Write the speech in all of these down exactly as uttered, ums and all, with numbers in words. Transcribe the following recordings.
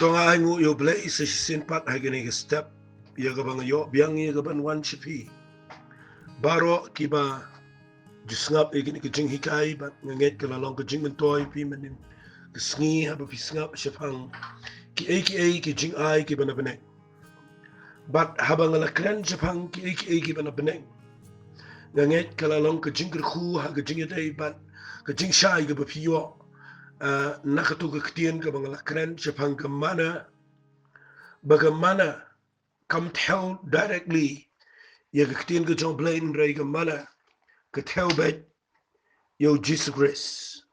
To nga ai nguh ïa U Blei sa shisien pat ha kane ka step ïa kaba nga ïoh biang ïa kaban wan sha phi baroh kiba ju sngap ïa kane ka jinghikai, bad nga ngeit ka la long ka jingmyntoi ïa phi mynhynnin ka sngi haba phi sngap shaphang kiei kiei ki jingai kiba na bneng. Bad haba nga la kren shaphang kiei kiei kiba na bneng, nga ngeit ka la long ka jingkyrkhu ha ka jingïadei bad ka jingshai kaba phi ïoh, ah, na kato ka ktien kaba nga la kren shaphang ka manna, ba ka manna kam thew directly ïa ka ktien ka jong U Blei, hynrei ka manna ka thew beit ïa U Jisu Khrist.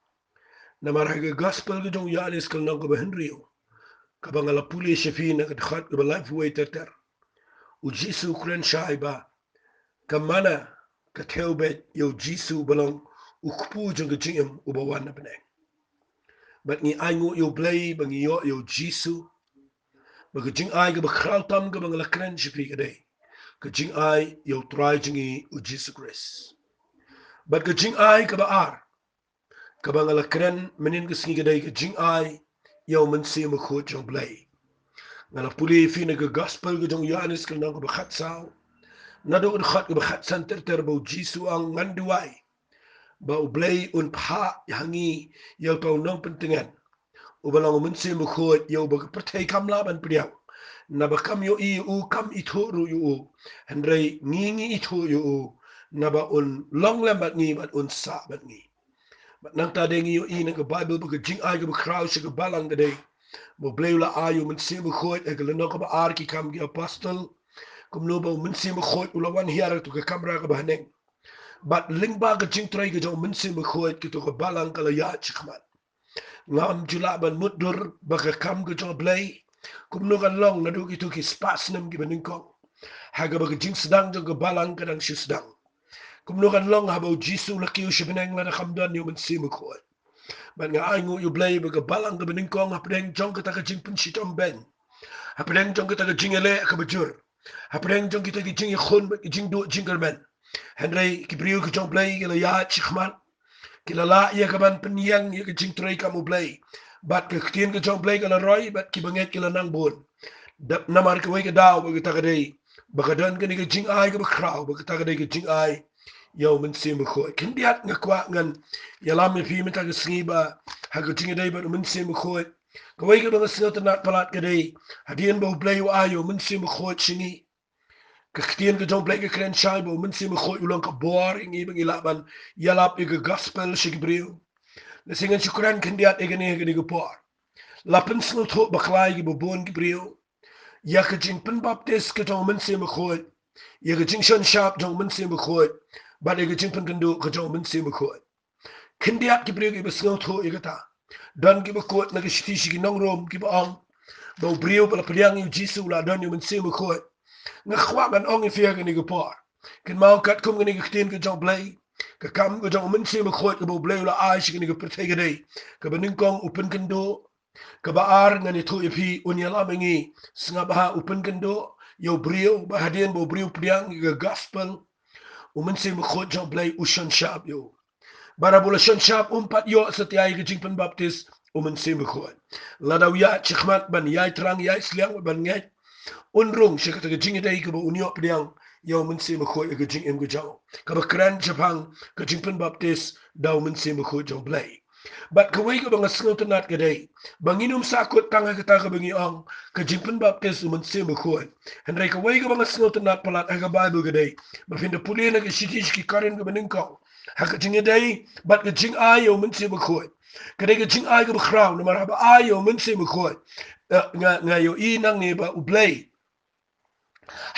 Namar ha ka gospel ka jong u Ïoannis ka lynnong kaba hynriew, kaba nga la pule sha phi na ka dkhot kaba laiphew wei ter ter, U Jisu u kren shai ba ka manna ka thew beit ïa U Jisu uba long U Kpu jong ka jingim uba wan na bneng. Bad ngi ai nguh ïa U Blei ba ngi ïoh ïa U Jisu, ba ka jingai kaba khraw tam kaba nga la kren sha phi ka dei ka jingai ïa U Trai jong ngi U Jisu Khrist. Bad ka jingai kaba ar kaba nga la kren mynhynnin ka sngi ka dei ka jingai ïa U Mynsiem Bakhuid jong U Blei. Nga la pule ïa phi na ka gospel ka jong u Ïoannis ka lynnong kaba khatsaw, naduh ka dkhot kaba khatsan ter ter, ba U Jisu u ong, ngan duwai ba U Blei un phah ha ngi ïa uta u nongpyntngen uba long U Mynsiem Bakhuid, ïa uba ka pyrthei kam lah ban pdiang, naba kam ïohi ïa u, kam ithuh ruh ïa u, hynrei ngi ngi ithuh ïa u, naba un long lem bad ngi bad un sah bad ngi. Bad nangta de ngi ïohi na ka Baibl ba ka jingai kaba khraw sha ka balang ka dei ba U Blei u la ai U Mynsiem Bakhuid. Ha ka lynnong kaba ar Ki Kam ki Apostol, kumno ba U Mynsiem Bakhuid u la wan hiar ha kato ka kamra kaba haneng. Bad lyngba ka jingtrei ka jong U Mynsiem Bakhuid, kato ka balang ka la ïaid shakhmat. Ngam ju lah ban mutdur ba ka kam ka jong U Blei kumno kan long naduh kito ki spah snem kiba nyngkong, ha kaba ka jingsdang jong ka balang ka dang shu sdang. Kumno kan long haba U Jisu u la kiew sha bneng lada kam don ïa U Mynsiem Bakhuid. Bad nga ai nguh ïa U Blei ba ka balang kaba nyngkong, hapdeng jong kata ka jingpynshitom beiñ, hapdeng jong kata ka jingïaleh kaba jur, hapdeng jong kita ki jingïakhun bad ki jingduh jingkyrmen, hynrei ki briew ki jong U Blei ki la ïaid shakhmat, ki la lah ïa kaban pynïeng ïa ka jingtrei kam U Blei. Bad ka ktien ka jong U Blei ka la roi, bad kiba ngeit ki la nang bun. Dap namar kawei ka daw ba kata ka dei ba ka don kane ka jingai kaba khraw, ba kata ka dei ka jingai ïa U Mynsiem Bakhuid. Khyndiat nga kwah ngan ïalam ïa phi mynta ka sngi ba ha ka jingïadei bad U Mynsiem Bakhuid, kawei kaba nga sngewtynnat palat ka dei hadien ba U Blei u ai ïa U Mynsiem Bakhuid sha ngi, ka ktien ka jong U Blei ka kren shai ba U Mynsiem Bakhuid u long ka bor ïa ngi ba ngi lah ban ïalap ïa ka gospel sha ki briew. Lehse ngan shu kren khyndiat ïa kane ha kane ka por. La pynsngewthuh bakla ïa kiba bun ki briew ïa ka jingpynbaptis ka jong U Mynsiem Bakhuid, ïa ka jingshon shap jong U Mynsiem Bakhuid, bad ïa ka jingpynkynduh ka jong U Mynsiem Bakhuid. Khyndiat ki briew kiba sngewthuh ïa kata. Don kiba kut na ka shithi sha ki nong Rom kiba ong ba u briew ba la pdiang ïa U Jisu u la don ïa U Mynsiem Bakhuid. Nga kwah ngan ong ïa phi ha kane ka por, kynmaw katkum kane ka ktien ka jong U Blei, ka kam ka jong U Mynsiem Bakhuid kaba U Blei u la ai sha kane ka pyrthei ka dei, kaba nyngkong u pynkynduh, kaba ar ngan ïathuh ïa phi, un ïalam ïa ngi. Sngap ha, u pynkynduh ïa u briew, ba hadien ba u briew u pdiang ïa ka gospel, U Mynsiem Bakhuid jong U Blei u shon shap ïa u. Bad haba u la shon shap um pat ïoh satia ïa ka jingpynbaptis U Mynsiem Bakhuid. Lada u ïaid shakhmat ban ïai thrang, ïai sliang, ban ngeit, un rung sha kata ka jingïadei kaba un ïoh pdiang ïa U Mynsiem Bakhuid ha ka jingim ka jong u, kaba kren shaphang ka jingpynbaptis da U Mynsiem Bakhuid jong U Blei. Bad kawei kaba nga sngewtynnat ka dei ba ngin ym sahkut tang ha kata kaba ngi ong ka jingpynbaptis U Mynsiem Bakhuid. Hynrei kawei kaba nga sngewtynnat palat ha ka Baibl ka dei ba phin da pule na ka shithi sha ki Korinth kaba nyngkong, ha ka jingïadei bad ka jingai ïa U Mynsiem Bakhuid, ka dei ka jingai kaba khraw, namar haba ai ïa U Mynsiem Bakhuid, eh, nga, nga ïohi nangne ba U Blei,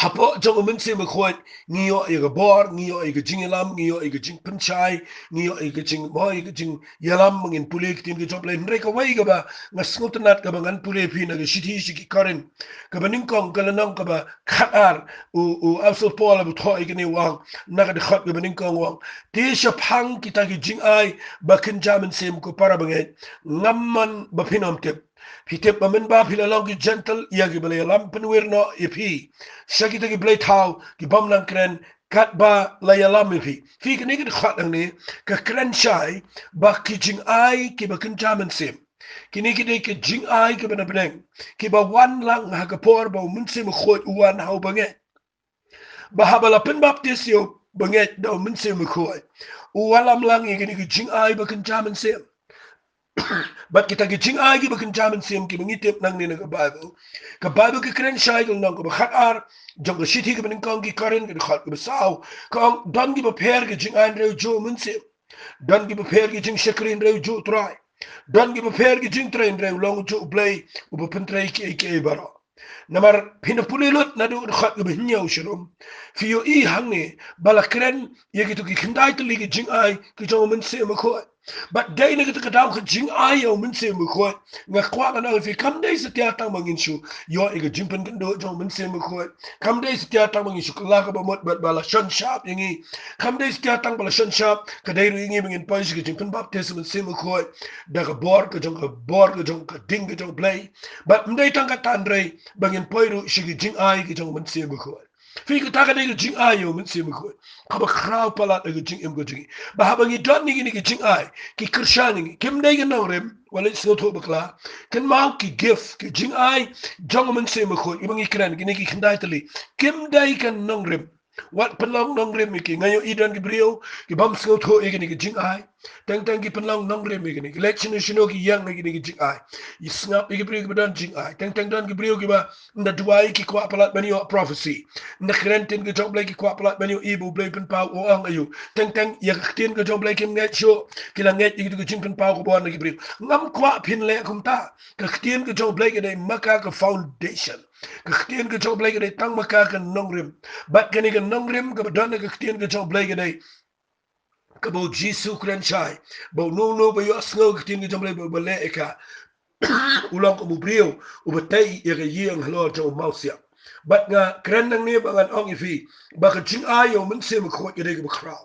hapoh jong U Mynsiem Bakhuid, ngi ïoh ïa ka bor, ngi ïoh ïa ka jingïalam, ngi ïoh ïa ka jingpynshai, ngi ïoh ïa ka jing, mo, ïa ka jingïalam ba ngin pule ka ktien ka jong U Blei. Hynrei kawei kaba nga sngewtynnat kaba ngan pule ïa phi na ka shithi sha ki Korinth kaba nyngkong, ka lynnong kaba khatar, u, u Apostol Paul u thoh ïa kane, u ong na ka dkhot kaba nyngkong, u ong: Te shaphang kita ki jingai ba kynja mynsiem, ko para bangeit, ngam mon ba phin ym tip. Phi tip ba mynba phi la long ki Jentil, ïa kiba la ïalam pynwir noh ïa phi sha kita ki blei thaw, ki bym nang kren, katba la ïalam ïa phi. Phi, kane ka dkhot hangne ka kren shai ba ki jingai kiba kynja mynsiem, Kine ki dei ki jingai kiba na bneng, kiba wan lang ha ka por ba u Mynsiem Bakhuid u wan ha u bangeit. Ba haba la pynbaptis ïa u bangeit da u Mynsiem Bakhuid, u wallam lang ïa kine ki jingai ba kynja mynsiem. Bad kita ki jingai kiba kynja mynsiem kiba ngi tip nangne na ka Baibl. Ka Baibl ka kren shai ka lynnong kaba khatar jong ka shithi kaba nyngkong ki Korinth, ka dkhot kaba saw, ka ong, don kiba pher ki jingai hynrei u juh u Mynsiem. Don kiba pher ki jingshakri hynrei u juh u Trai. Don kiba pher ki jingtrei hynrei u long u juh u Blei uba pyntrei kiei kiei baroh. Namar phin pule lut naduh ka dkhot kaba hynñiew sharum, phi ïohi hangne ba la kren ïa kito ki khyndai tylli ki jingai ki jong u Mynsiem Bakhuid. Bad dei na kata ka daw ka jingai ïa u Mynsiem Bakhuid, nga kwah ngan ong ïa phi, kam dei satia tang ba ngin shu ïoh ïa ka jingpynkynduh jong u Mynsiem Bakhuid. Kam dei satia tang ba ngin shu kylla kaba mut bad ba la shon shap ïa ngi. Kam dei satia tang ba la shon shap, ka dei ruh ïa ngi ba ngin poi sha ka jingpynbaptis u Mynsiem Bakhuid da ka bor ka jong, ka bor ka jong, ka ding ka jong u Blei. Bad ym dei tang kata hynrei ba ngin poi ruh sha ki jingai ki jong u Mynsiem Bakhuid. Phi, kata ka dei ka jingai ïa u Mynsiem Bakhuid kaba khraw palat ha ka jingim ka jong ngi. Ba haba ngi don ïa kine ki jingai, ki kyrshan ïa ngi. Kim dei ki nongrim, wat leit sngewthuh bakla. Kynmaw, ki gift, ki jingai jong u Mynsiem Bakhuid, kiba ngi kren, kine ki khyndai tylli, kim dei ki nongrim. Wat pynlong nongrim ïa ki. Nga ïohi don ki briew ki bym sngewthuh ïa kine ki jingai. Teng teng ki pynlong nongrim ïa kine, ki leit shano shano ki ïeng ïa kine ki jingai. Ngi sngap ïa ki briew kiba don jingai. Teng teng don ki briew kiba ynda duwai ki kwah palat ban ïoh prophecy. Ynda kren ktien ka jong u Blei ki kwah palat ban ïohi ba u Blei u pynpaw u ong aïu. Teng teng ïa ka ktien ka jong u Blei kim ngeit shuh. Ki la ngeit ïa kito ki jingpynpaw kaba wan na ki briew. Ngam kwah phin leh kumta. Ka ktien ka jong u Blei ka dei ma ka, ka foundation. Ka ktien ka jong u Blei ka dei tang ma ka, ka nongrim. Bad kane ka nongrim kaba don ha ka ktien ka jong u Blei ka dei kaba u Jisu u kren shai, ba uno uno uba ïohsngew ka ktien ka jong u Blei bad uba leh ïa ka, u long kum u briew uba tei ïa ka ïing halor jong u mawsiang. Bad nga kren nangne ba ngan ong ïa phi ba ka jingai ïa u Mynsiem Bakhuid ka dei kaba khraw.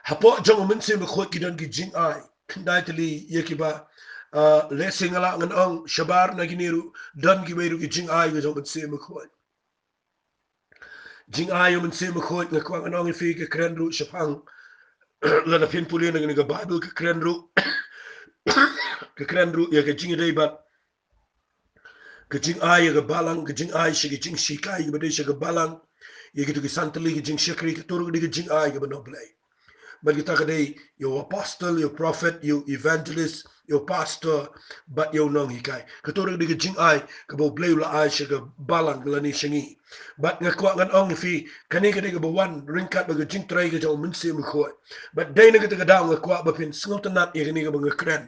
Hapoh jong u Mynsiem Bakhuid ki don ki jingai. Khyndai tylli ïa kiba, ah, lehse nga lah ngan ong shabar na kine ruh, don kiwei ruh ki jingai ka jong u Mynsiem Bakhuid. Jingai ïa u Mynsiem Bakhuid, nga kwah ngan ong ïa phi, ka kren ruh shaphang, lada phin pule na kane ka Baibl, ka kren ruh, ka kren ruh ïa ka jingïadei bad ka jingai ïa ka balang, ka jingai sha ka jingshakri kaba dei sha ka balang, ïa kito ki san tylli ki jingshakri, kato ruh ka dei ka jingai kaba na u Blei. Bad kita ka dei ïa u apostle, ïa u prophet, ïa u evangelist, ïa u pastor, bad ïa u nonghikai. Kato ruh ka dei ka jingai kaba u Blei u la ai sha ka balang lane sha ngi. Bad nga kwah ngan ong ïa phi, kane ka dei kaba wan ryngkat bad ka jingtrei ka jong u Mynsiem Bakhuid. Bad dei na kata ka daw nga kwah ba phin sngewtynnat ïa kane kaba nga kren.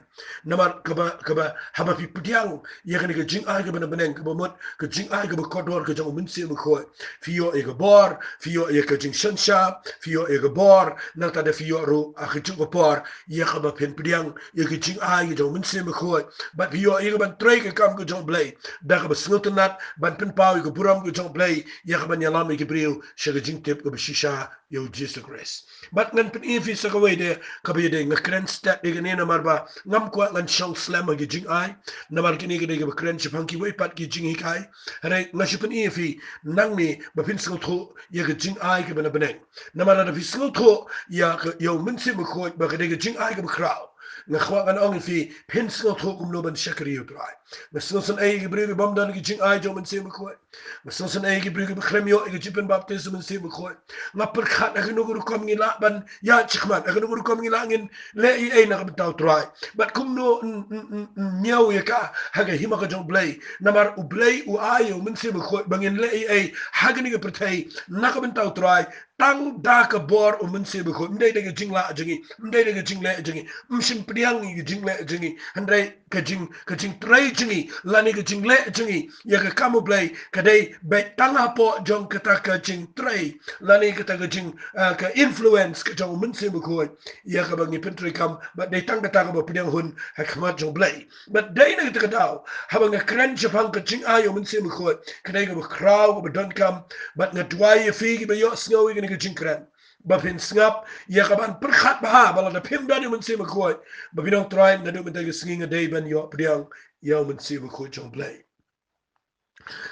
Namar kaba, kaba haba phi pdiang ïa kane ka jingai kaba na bneng, kaba mut ka jingai kaba kordor ka jong u Mynsiem Bakhuid, phi ïoh ïa ka bor, phi ïoh ïa ka jingsynshar, phi ïoh ïa ka bor, nangta da phi ïoh ruh ha kajuh ka por ïa kaba phin pdiang ïa ka jingai ka jong u Mynsiem Bakhuid. Bad phi ïoh ïa kaban trei ka kam ka jong u Blei da kaba sngewtynnat ban pynpaw ïa ka burom ka jong u Blei, ïa kaban ïalam ïa ki briew sha ka jingtip kaba shisha ïa u Jisu Khrist. Bad ngan pyni ïa phi sa kawei de kaba ïadei, nga kren stet ïa kane namar ba ngam kwah ngan shong slem ha ki jingai. Namar kine ki dei kiba kren shaphang kiwei pat ki jinghikai. Hynrei nga shu pyni ïa phi nangne ba phin sngewthuh ïa ka jingai kaba na bneng. Namar lada phi sngewthuh ïa ka, ïa u Mynsiem Bakhuid ba ka dei ka jingai kaba khraw, nga kwah ngan ong ïa phi, phin sngewthuh kumno ban shakri ïa u Trai. Nga sngewsynei ïa ki briew ki bym don ki jingai jong u Mynsiem Bakhuid. Nga sngewsynei ïa ki briew kiba khlem ïoh ïa ka jingpynbaptis u Mynsiem Bakhuid. Nga pyrkhat ha kano ka rukom ngi lah ban ïaid shakhmat, ha kano ka rukom ngi lah ngin leh ei ei na ka bynta u Trai. Bad kumno n, n, n, n, ñiew ïa ka ha ka hima ka jong u Blei. Namar u Blei u ai ïa u Mynsiem Bakhuid ba ngin leh ei ei ha kane ka pyrthei na ka bynta u Trai. Tang da ka bor u Mynsiem Bakhuid, ym dei da ka jinglah jong ngi, ym dei da ka jingleh jong ngi, ym shym pdiang ïa ka jingleh jong ngi, hynrei ka jing, ka jingtrei jong ngi lane ka jingleh jong ngi ïa ka kam u Blei ka dei beit tang hapoh jong kata ka jingtrei lane kata ka jing, ah, ka influence ka jong u Mynsiem Bakhuid ïa kaba ngi pyntreikam, bad dei tang kata kaba pdiang hun ha khmat jong u Blei. Bad dei na kata ka daw haba nga kren shaphang ka jingai ïa u Mynsiem Bakhuid, ka dei kaba khraw, kaba donkam. Bad nga duwai ïa phi kiba ïohsngew ïa kane ka jingkren ba phin sngap ïa kaban pyrkhat bha ba lada phim don ïa u Mynsiem Bakhuid, ba phin ong, Trai, naduh mynta ka sngi nga dei ban ïoh pdiang ïa u Mynsiem Bakhuid jong u Blei.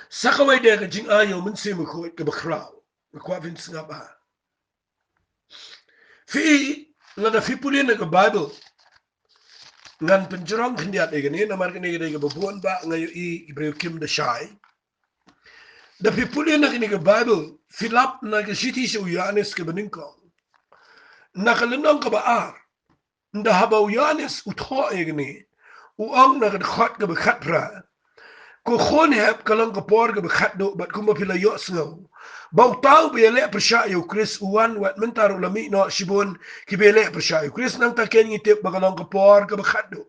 Sa kawei de ka jingai ïa u Mynsiem Bakhuid kaba khraw. Nga kwah phin sngap bha. Phi, lada phi pule na ka Baibl, Ngan pynjrong khyndiat ïa kane, namar kane ka dei kaba bun ba nga ïohi ki briew kim da shai. Da phi pule na kane ka Baibl, phi lap na ka shithi sha u Ïoannis kaba nyngkong, na ka lynnong kaba ar. Ynda haba u Ïoannis u thoh ïa kane, u ong na ka dkhot kaba khatphra: Ko khun hep, ka long ka por kaba khatduh, bad kumba phi la ïohsngew ba uta uba ïaleh pyrshah ïa u Khrist u wan, wat mynta ruh la mih noh shibun kiba ïaleh pyrshah ïa u Khrist. Nangta kein ngi tip ba ka long ka por kaba khatduh.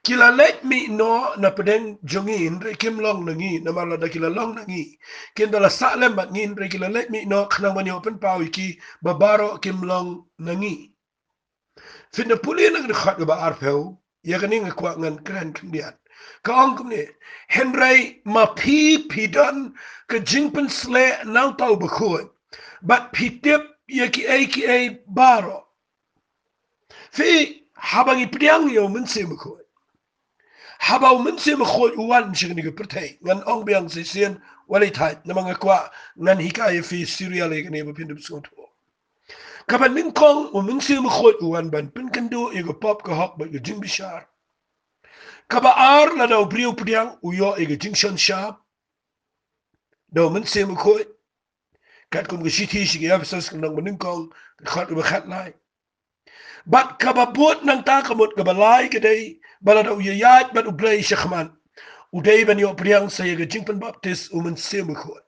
Ki la leit mih noh na pdeng jong ngi, hynrei kim long na ngi, namar lada ki la long na ngi, kin da la sah lem bad ngi, hynrei ki la leit mih noh khnang ban ïoh pynpaw ïa ki ba baroh kim long na ngi. Phin da pule na ka dkhot kaba arphew, ïa kane nga kwah ngan kren khyndiat. Ka ong kumne: Hynrei ma phi, phi don ka jingpynsleh na uta u bakhuid, bad phi tip ïa kiei kiei baroh. Phi, haba ngi pdiang ïa u Mynsiem Bakhuid, haba u Mynsiem Bakhuid u wan sha kane ka pyrthei, ngan ong biang shisien, wat leit thait, namar nga kwah ngan hikai ïa phi serial ïa kane ba phin da sngewthuh. Kaba nyngkong, u Mynsiem Bakhuid u wan ban pynkynduh ïa ka pop, ka hok bad ka jingbishar. Kaba ar, lada u briew pdiang, u ïoh ïa ka jingshon shap da u Mynsiem Bakhuid, katkum ka shithi sha ki Ephesos ka lynnong ba nyngkong, ka dkhot kaba khatlai. Bad kaba bud nangta, ka mut kaba lai, ka dei ba lada u ïaid bad U Blei shakhmat, u dei ban ïoh pdiang sa ïa ka jingpynbaptis u Mynsiem Bakhuid.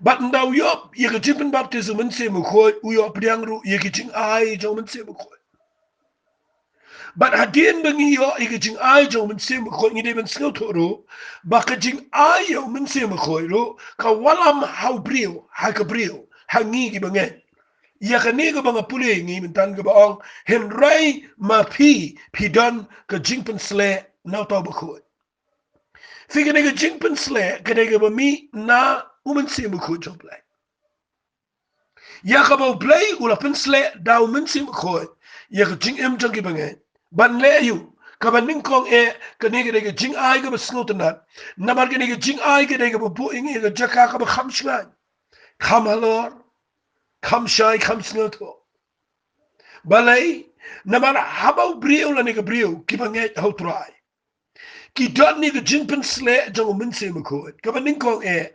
Bad ynda u ïoh ïa ka jingpynbaptis u Mynsiem Bakhuid, u ïoh pdiang ruh ïa ka jingai jong u Mynsiem Bakhuid. Bad hadien ba ngi ïoh ïa ka jingai jong u Mynsiem Bakhuid, ngi dei ban sngewthuh ruh ba ka jingai ïa u Mynsiem Bakhuid ruh ka wallam ha u briew, ha ka briew, ha ngi ki bangeit. Ïa kane kaba nga pule ïa ngi mynta kaba ong: Hynrei ma phi, phi don ka jingpynsleh na uta u bakhuid. Phi, kane ka jingpynsleh ka dei kaba mih na u Mynsiem Bakhuid jong U Blei. Ïa kaba U Blei u la pynsleh da u Mynsiem Bakhuid ïa ka jingim jong ki bangeit. Ban leh aïu? Kaba nyngkong eh, kane ka dei ka jingai kaba sngewtynnat. Namar kane ka jingai ka dei kaba buh ïa ngi ha ka jaka kaba kham shngaiñ, kham halor, kham shai, kham sngewthuh. Balei? Namar haba u briew lane ka briew kiba ngeit ha U Trai, ki don ïa ka jingpynsleh jong u Mynsiem Bakhuid, kaba nyngkong eh,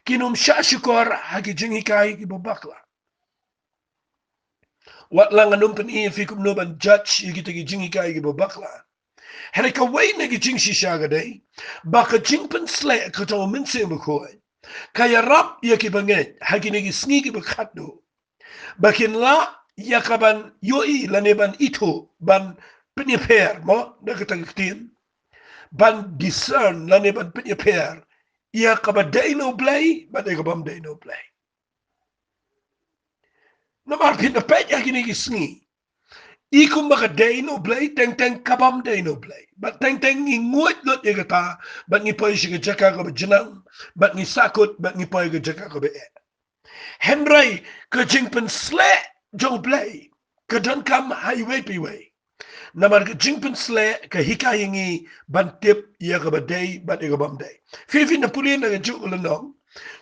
kin ym shah shukor ha ki jinghikai kiba bakla. Wat la ngan ym pyni ïa phi kumno ban judge ïa kita ki jinghikai kiba bakla. Hynrei kawei na ki jingshisha ka dei ba ka jingpynsleh ka jong u Mynsiem Bakhuid ka ïarap ïa ki bangeit ha kine ki sngi kiba khatduh, ba kin lah ïa ka ban ïohi lane ban ithuh, ban pynïapher, mo, da kata ka ktien, ban discern lane ban pynïapher ïa kaba dei na U Blei bad ïa kabym dei na U Blei. Namar phin da peit ha kine ki sngi, i kumba ka dei na U Blei, teng teng kabym dei na U Blei. Bad teng teng ngi nguid lut ïa kata, bad ngi poi sha ka jaka kaba jnang, bad ngi sahkut, bad ngi poi ha ka jaka kaba eh. Hynrei ka jingpynsleh jong U Blei ka donkam ha iwei pa iwei. Namar ka jingpynsleh ka hikai ïa ngi ban tip ïa kaba dei bad ïa kabym dei. Phi, phin da pule na kajuh ka lynnong,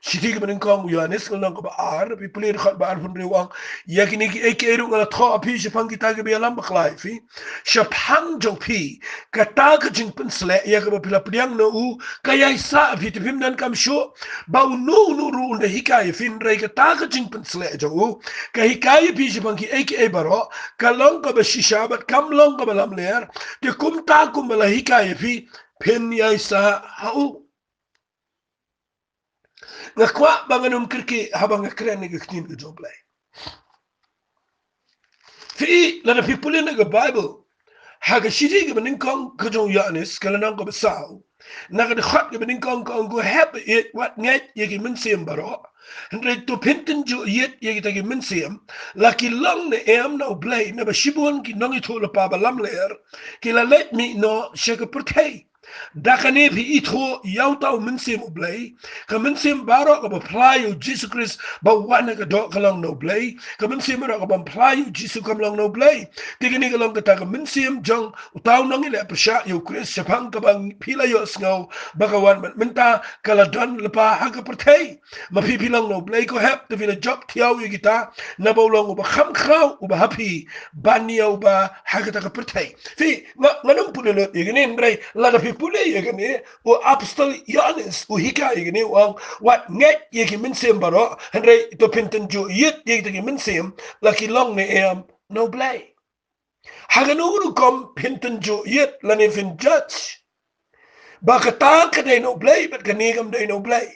shithi kaba nyngkong u Ïoannis, ka lynnong kaba ar, phi pule dkhot ba arphew hynriew, u ong: Ïa kine kiei kiei ruh nga la thoh ha phi shaphang kita kiba ïalam bakla ïa phi. Shaphang jong phi, kata ka jingpynsleh ïa kaba phi la pdiang na u ka ïaisah ha phi, te phim donkam shuh ba uno uno ruh un da hikai ïa phi, hynrei kata ka jingpynsleh jong u ka hikai ïa phi shaphang kiei kiei baroh, ka long kaba shisha bad kam long kaba lamler. Te kumta kumba la hikai ïa phi, phin ïaisah ha u. Nga kwah ba ngan ym kyrkieh haba nga kren ïa ka ktien ka jong U Blei. Phi, lada phi pule na ka Baibl, ha ka shithi kaba nyngkong ka jong u Ïoannis, ka lynnong kaba saw, na ka dkhot kaba nyngkong ka ong: Ko hep ba ïeit, wat ngeit ïa ki mynsiem baroh. Hynrei to phin tynjuh ïeit ïa kita ki mynsiem, la ki long ne em na U Blei, naba shibun ki nongïathuhlypa ba lamler ki la leit mih noh sha ka pyrthei. Da kane phi ithuh ïa uta u Mynsiem u Blei, ka mynsiem baroh kaba phla ïa u Jisu Khrist ba u wan ha ka doh ka long na u Blei, ka mynsiem baroh kaba phla ïa u Jisu kam long na u Blei. Te kane ka long kata ka mynsiem jong uta u nongïaleh pyrshah ïa u Khrist shaphang kaba phi la ïohsngew ba ka wan, mynta ka la don lypa ha ka pyrthei. Ma phi phi long na u Blei ko hep, te phi la jop thiaw ïa kita, naba u long uba kham khraw uba ha phi ban ïa uba ha kata ka pyrthei. Phi, nga, ngan ym pule lut ïa kane, hynrei lada phi pule ïa kane, u apostol Ïoannis u hikai ïa kane, u ong, wat ngeit ïa ki mynsiem baroh, hynrei to phin tynjuh ïit ïa kita ki mynsiem la ki long ne em na u Blei. Ha kano ka rukom phin tynjuh ïit lane phin judge ba kata ka dei na u Blei bad kane kam dei na u Blei?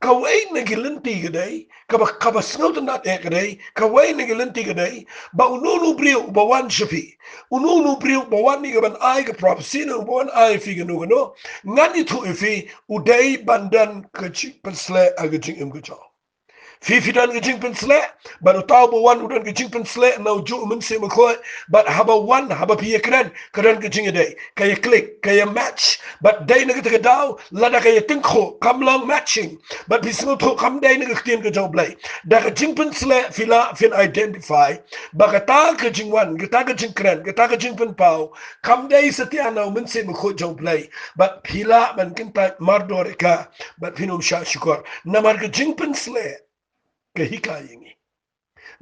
Kawei na ki lynti ka dei, kaba, kaba sngewtynnat eh ka dei, kawei na ki lynti ka dei ba uno uno u briew uba wan sha phi, uno uno u briew uba wan ïa kaban ai ka prophecy ne uba wan ai phi kano kano, ngan ithuh ïa phi, u dei ban don ka jingpynsleh ha ka jingim ka jong u. Phi phi don ka jingpynsleh, bad uta uba wan u don ka jingpynsleh na u juh u Mynsiem Bakhuid, bad haba wan, haba phi ïakren, ka don ka jingïadei, ka ïa click, ka ïa match, bad dei na kata ka daw lada ka ïa tyngkhuh kam long matching, bad phi sngewthuh kam dei na ka ktien ka jong u Blei. Da ka jingpynsleh phi lah phin identify ba kata ka jingwan, kata ka jingkren, kata ka jingpynpaw kam dei satia na u Mynsiem Bakhuid jong u Blei, bad phi lah ban kyntait mardor ïa ka, bad phin ym shah shukor. Namar ka jingpynsleh ka hikai ïa ngi.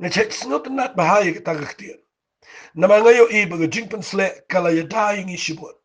Nga shait sngewtynnat bha ïa kata ka ktien, namar nga ïohi ba ka jingpynsleh ka la ïada ïa ngi shibun.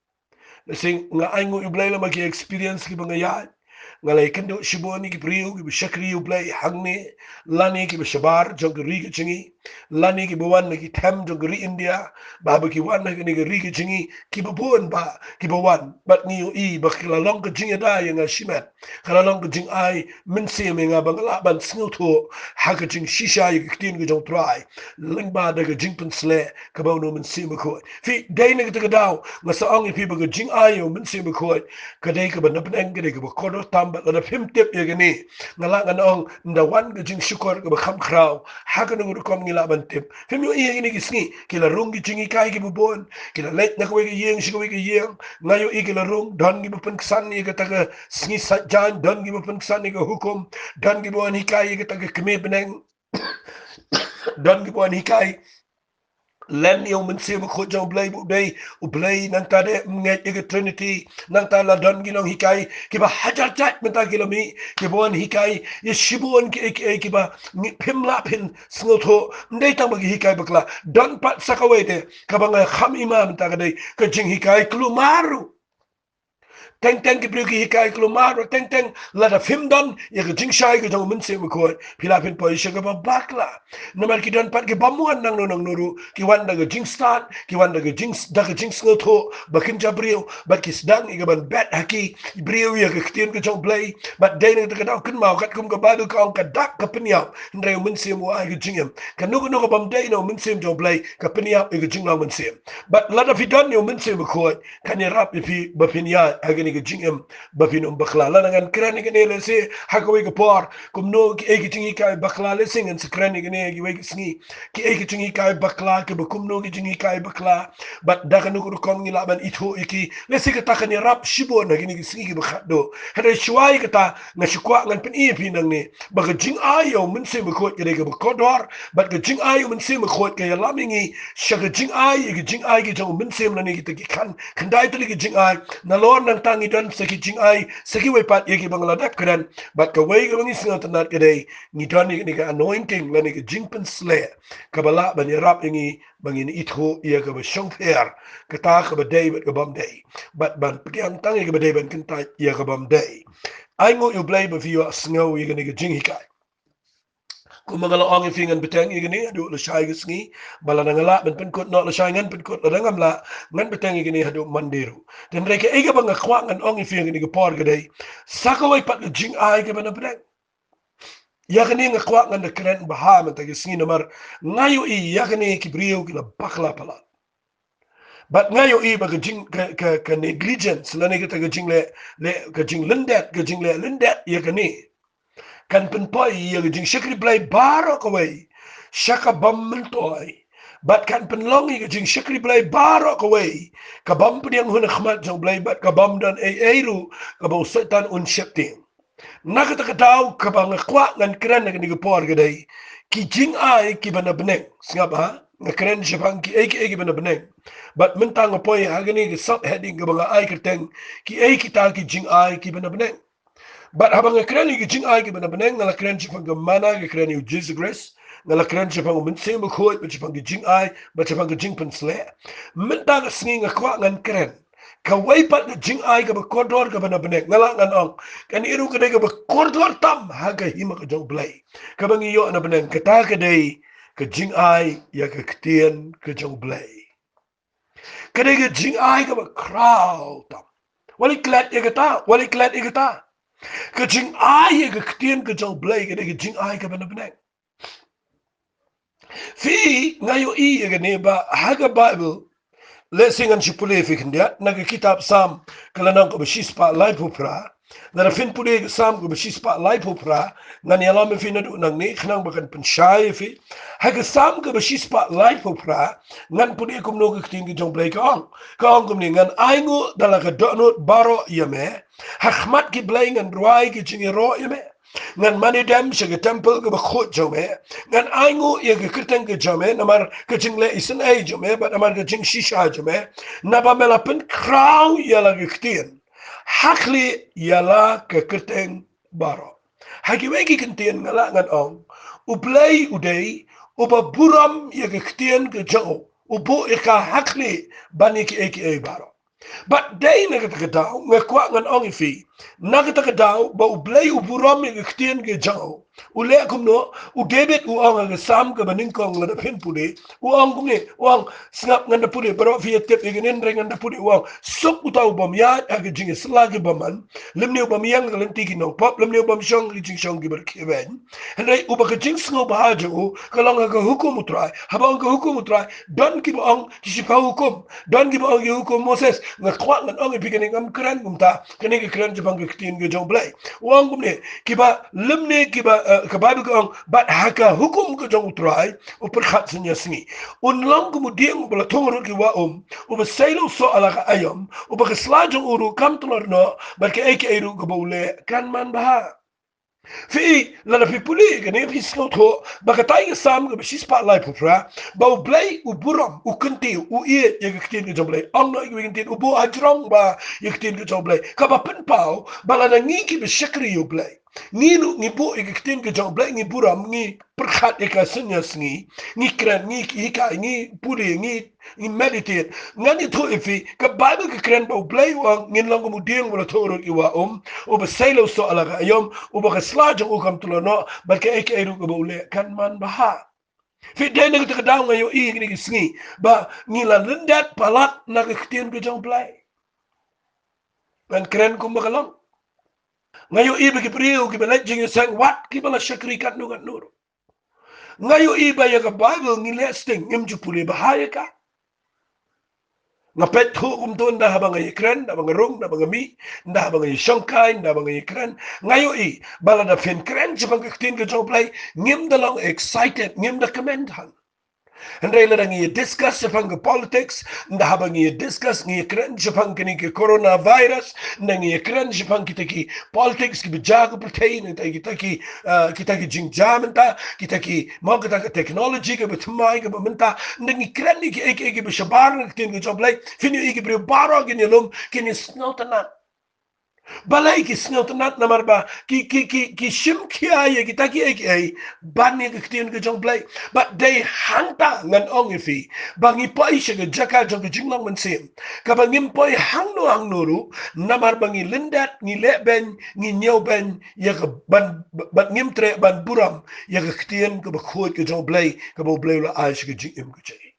Lehse nga ainguh ïa u Blei lem ha ki experience kiba nga ïaid. Nga la ïakynduh shibun ïa ki briew kiba shakri ïa u Blei hangne, lane kiba shabar jong ka ri ka jong ngi, lane kiba wan na ki them jong ka ri India, ba haba ki wan ha kane ka ri ka jong ngi, kiba bun ba kiba wan, bad ngi ïohi ba ka la long ka jingïada ïa nga shimet, ka la long ka jingai mynsiem ïa nga ba nga lah ban sngewthuh ha ka jingshisha ïa ka ktien ka jong u Trai, lyngba da ka jingpynsleh kaba uno u Mynsiem Bakhuid. Phi, dei na kata ka daw nga sa ong ïa phi ba ka jingai ïa u Mynsiem Bakhuid ka dei kaba na bneng, ka dei kaba kordor tam, bad lada phim tip ïa kane, nga lah ngan ong, ynda wan ka jingshukor kaba kham khraw, ha kano ka rukom ngi lah ban tip? Phim ïohi ha kine ki sngi ki la rung ki jinghikai kiba bun, ki la leit na kawei ka ïing sha kawei ka ïing. Nga ïohi ki la rung, don kiba pynksan ïa kata ka sngi saitjaiñ, don kiba pynksan ïa ka hukum, don kiba wan hikai ïa kata ka kmie bneng, don kiba wan hikai len ïa u Mynsiem Bakhuid jong u Blei, ba u dei u Blei. Nangta de ym ngeit ïa ka Trinity, nangta la don ki nonghikai kiba hajar jait mynta ki la mih, kiba wan hikai ïa shibun kiei kiei kiba ngi, phim lah phin sngewthuh. Ym dei tang ba ki hikai bakla, don pat sa kawei de kaba nga kham ïma mynta, ka dei ka jinghikai kulmar ruh. Teng teng ki briew ki hikai kulmar, teng teng lada phim don ïa ka jingshai ka jong u Mynsiem Bakhuid, phi lah phin poi sha kaba bakla. Namar ki don pat ki bym wan nangno nangno ruh, ki wan da ka jingstad, ki wan da ka jing, da ka jingsngewthuh ba kin jabriew, bad ki sdang ïa kaban bet ha ki briew ïa ka ktien ka jong u Blei. Bad dei na kata ka daw, kynmaw katkum ka Baibl ka ong, ka dak ka pynïap, hynrei u Mynsiem u ai ka jingim. Kano kano ka bym dei na u Mynsiem jong u Blei ka pynïap ïa ka jinglong mynsiem. Bad lada phi don ïa u Mynsiem Bakhuid, kan ïarap ïa phi ba phin ïaid ha kane ka jingim ba phin ym bakla. Lada ngan kren ïa kane lehse ha kawei ka por, kumno kiei ki jinghikai bakla, lehse ngan sa kren ïa kane ha kiwei ki sngi. Kiei ki jinghikai bakla kiba kumno ki jinghikai bakla, bad da kano ka rukom ngi lah ban ithuh ïa ki? Lehse kata kan ïarap shibun ha kine ki sngi kiba khatduh. Hynrei shuwa ïa kata, nga shu kwah ngan pyni ïa phi nangne ba ka jingai ïa u Mynsiem Bakhuid ka dei kaba kordor, bad ka jingai ïa u Mynsiem Bakhuid ka ïalam ïa ngi sha ka jingai, ïa ka jingai ka jong u Mynsiem lane kita ki khan khyndai tylli ki jingai. Nalor nangta ngi don sa ki jingai sa kiwei pat ïa kiba nga la dep kren, bad kawei kaba ngi sngewtynnat ka dei ngi don ïa kane ka anointing lane ka jingpynsleh kaba lah ban ïarap ïa ngi ba ngin ithuh ïa kaba shongpher, kata kaba dei bad ka bym dei, bad ban pdiang tang ïa kaba dei, ban kyntait ïa ka bym dei. Ainguh ïa u Blei ba phi ïohsngew ïa kane ka jinghikai. Kumba nga la ong ïa phi, ngan bteng ïa kane haduh lashai ka sngi, ba lada nga lah ban pynkut noh lashai ngan pynkut, lada ngam lah ngan bteng ïa kane haduh Monday ruh. Hynrei kaei kaba nga kwah ngan ong ïa phi ha kane ka por ka dei, sa kawei pat ka jingai kaba na bneng. Ïa kane nga kwah ngan da kren bha mynta ka sngi namar nga ïohi ïa kane ki briew ki la bakla palat. Bad nga ïohi ba ka jing, ka, ka, ka negligence lane kata ka jingleh, leh, ka jinglyndet, ka jingleh lyndet ïa kane kan pynpoi ïa ka jingshakri Blei baroh kawei sha ka bym myntoi. Bad kan pynlong ïa ka jingshakri Blei baroh kawei ka bym pdiang hun ha khmat jong Blei, bad ka bym don ei ei ruh kaba u Soitan un sheptieng. Na kata ka daw kaba nga kwah ngan kren ha kane ka por ka dei ki jingai kiba na bneng. Sngap ha, nga kren shaphang kiei kiei kiba na bneng. Bad mynta nga poi ha kane ka sub heading kaba nga ai kyrteng, kiei kita ki jingai kiba na bneng. Bad haba nga kren ïa ki jingai kiba na bneng, nga la kren shaphang ka mana, nga kren ïa u Jisu Khrist, nga la kren shaphang u Mynsiem Bakhuid, bad shaphang ki jingai, bad shaphang ka jingpynsleh. Mynta ka sngi nga kwah ngan kren kawei pat ka jingai kaba kordor kaba na bneng, nga lah ngan ong. Kane ruh ka dei kaba kordor tam ha ka hima ka jong Blei, kaba ngi ïoh na bneng, kata ka dei ka jingai ïa ka ktien ka jong Blei. Ka dei ka jingai kaba khraw tam. Wat leh klet ïa kata, wat leh klet ïa kata. Ka jingai ïa ka ktien ka jong Blei ka dei ka jingai kaba na bneng. Phi, nga ïohi ïa kane ba ha ka Baibl, lehse ngan shu pule ïa phi khyndiat na ka kitab Salm ka lynnong kaba shispah laiphew phra. Lada phin pule ka Salm kaba shispah laiphew phra, ngan ïalam ïa phi naduh nangne khnang ba kan pynshai ïa phi. Ha ka Salm kaba shispah laiphew phra, ngan pule kumno ka ktien ka jong Blei ka ong. Ka ong kumne, ngan ainguh da la ka dohnud baroh ïa me, ha khmat ki blei ngan rwai ka jingïaroh ïa me. Ngan mane dem sha ka templ kaba khuid jong me. Ngan ainguh ïa ka kyrteng ka jong me, namar ka jingleh isynei jong me, bad namar ka jingshisha jong me. Naba me la pynkhraw ïa la ka ktien, ha khlieh ïa la ka kyrteng baroh. Ha kiwei ki kyntien nga lah ngan ong, U Blei u dei uba burom ïa ka ktien ka jong u, u buh ïa ka ha khlieh ban ïa kiei kiei baroh. Bad dei na kata ka daw nga kwah ngan ong ïa phi, na kata ka daw ba U Blei u burom ïa ka ktien ka jong u. U leh kumno? U David u ong ha ka Salm kaba nyngkong, lada phin pule, u ong kumne, u ong, sngap, ngan da pule, baroh phi ïa tip ïa kane, hynrei ngan da pule, u ong, suk uta u bym ïaid ha ka jingïasylla ki bymman, lymne u bym ïeng ha ka lynti ki nongpop, lymne u bym shong ha ki jingshong kiba rkhie beiñ. Hynrei uba ka jingsngewbha jong u ka long ha ka hukum U Trai. Haba ong ka hukum U Trai, don kiba ong ki shiphew hukum, don kiba ong ki hukum Moses. Nga kwah ngan ong ïa phi kane, ngam kren kumta, kane ka kren shaphang ka ktien ka jong U Blei. U ong kumne, kiba lymne kiba, eh, ka Baibl ka ong, bad ha ka hukum ka jong U Trai u pyrkhat synñia sngi. Un long kum u dieng uba la thung harud ki wah um, uba sei la u soh ha la ka aïom, uba ka sla jong u ruh kam tlot noh, bad kaei kaei ruh kaba u leh kan manbha. Phi, lada phi pule kane phi sngewthuh ba katai ka Salm kaba shispah laiphew phra, ba U Blei u burom, u kyntiew, u ïeit ïa ka ktien ka jong U Blei. Ong noh ïa kiwei ki kyntien, u buh hajrong bha ïa ka ktien ka jong U Blei. Kaba pynpaw ba lada ngi kiba shakri ïa U Blei, ngi ruh ngi buh ïa ka ktien ka jong U Blei, ngi burom, ngi pyrkhat ïa ka synñia sngi, ngi kren, ngi hikai, ngi pule, ngi, ngi meditate. Ngan ïathuh ïa phi, ka Baibl ka kren ba U Blei u ong, ngin long kum u dieng uba la thung harud ki wah um, uba sei la u soh ha la ka aïom, uba ka sla jong u kam tlot noh, bad kaei kaei ruh kaba u leh kan manbha. Phi, dei na kata ka daw nga ïohi kine ki sngi ba ngi la lyndet palat na ka ktien ka jong U Blei. Ngan kren kumba ka long. Nga ïohi ba ki briew kiba leit jingïaseng, wat kiba la shakri katno katno ruh. Nga ïohi ba ïa ka Baibl ngi leh sting, ngim ju pule bha ïa ka. Nga peit thuh kumto, ynda haba nga ïakren, ynda haba nga rung, ynda haba nga mih, ynda haba nga ïashongkai, ynda haba nga ïakren. Nga ïohi ba lada phin kren shaphang ka ktien ka jong U Blei, ngim da long excited, ngim da kmen than. Hynrei lada ngi ïa discuss shaphang ka politics, ynda haba ngi ïa discuss, ngi ïakren shaphang kane ka coronavirus, ynda ngi ïakren shaphang kita ki politics kiba jia ha ka pyrthei, ynda kita ki, ah, kita ki jingjia mynta, kita ki, mo, kita ki technology kaba thymmai kaba mynta, ynda ngi kren ïa kiei kiei kiba shabar na ka ktien ka jong U Blei, phin ïohi ki briew baroh kin ïalum, kin ïasngewtynnat. Balei ki sngewtynnat? Namar ba ki, ki, ki, ki shim khia ïa kita kiei kiei ban ïa ka ktien ka jong U Blei. Bad dei hangta ngan ong ïa phi ba ngi poi sha ka jaka jong ka jinglong mynsiem kaba ngim poi hangno hangno ruh, namar ba ngi lyndet, ngi leh beiñ, ngi ñiew beiñ ïa ka ban, ban, ngim treh ban burom ïa ka ktien kaba khuid ka jong U Blei, kaba U Blei u la ai sha ka jingim ka jong ngi.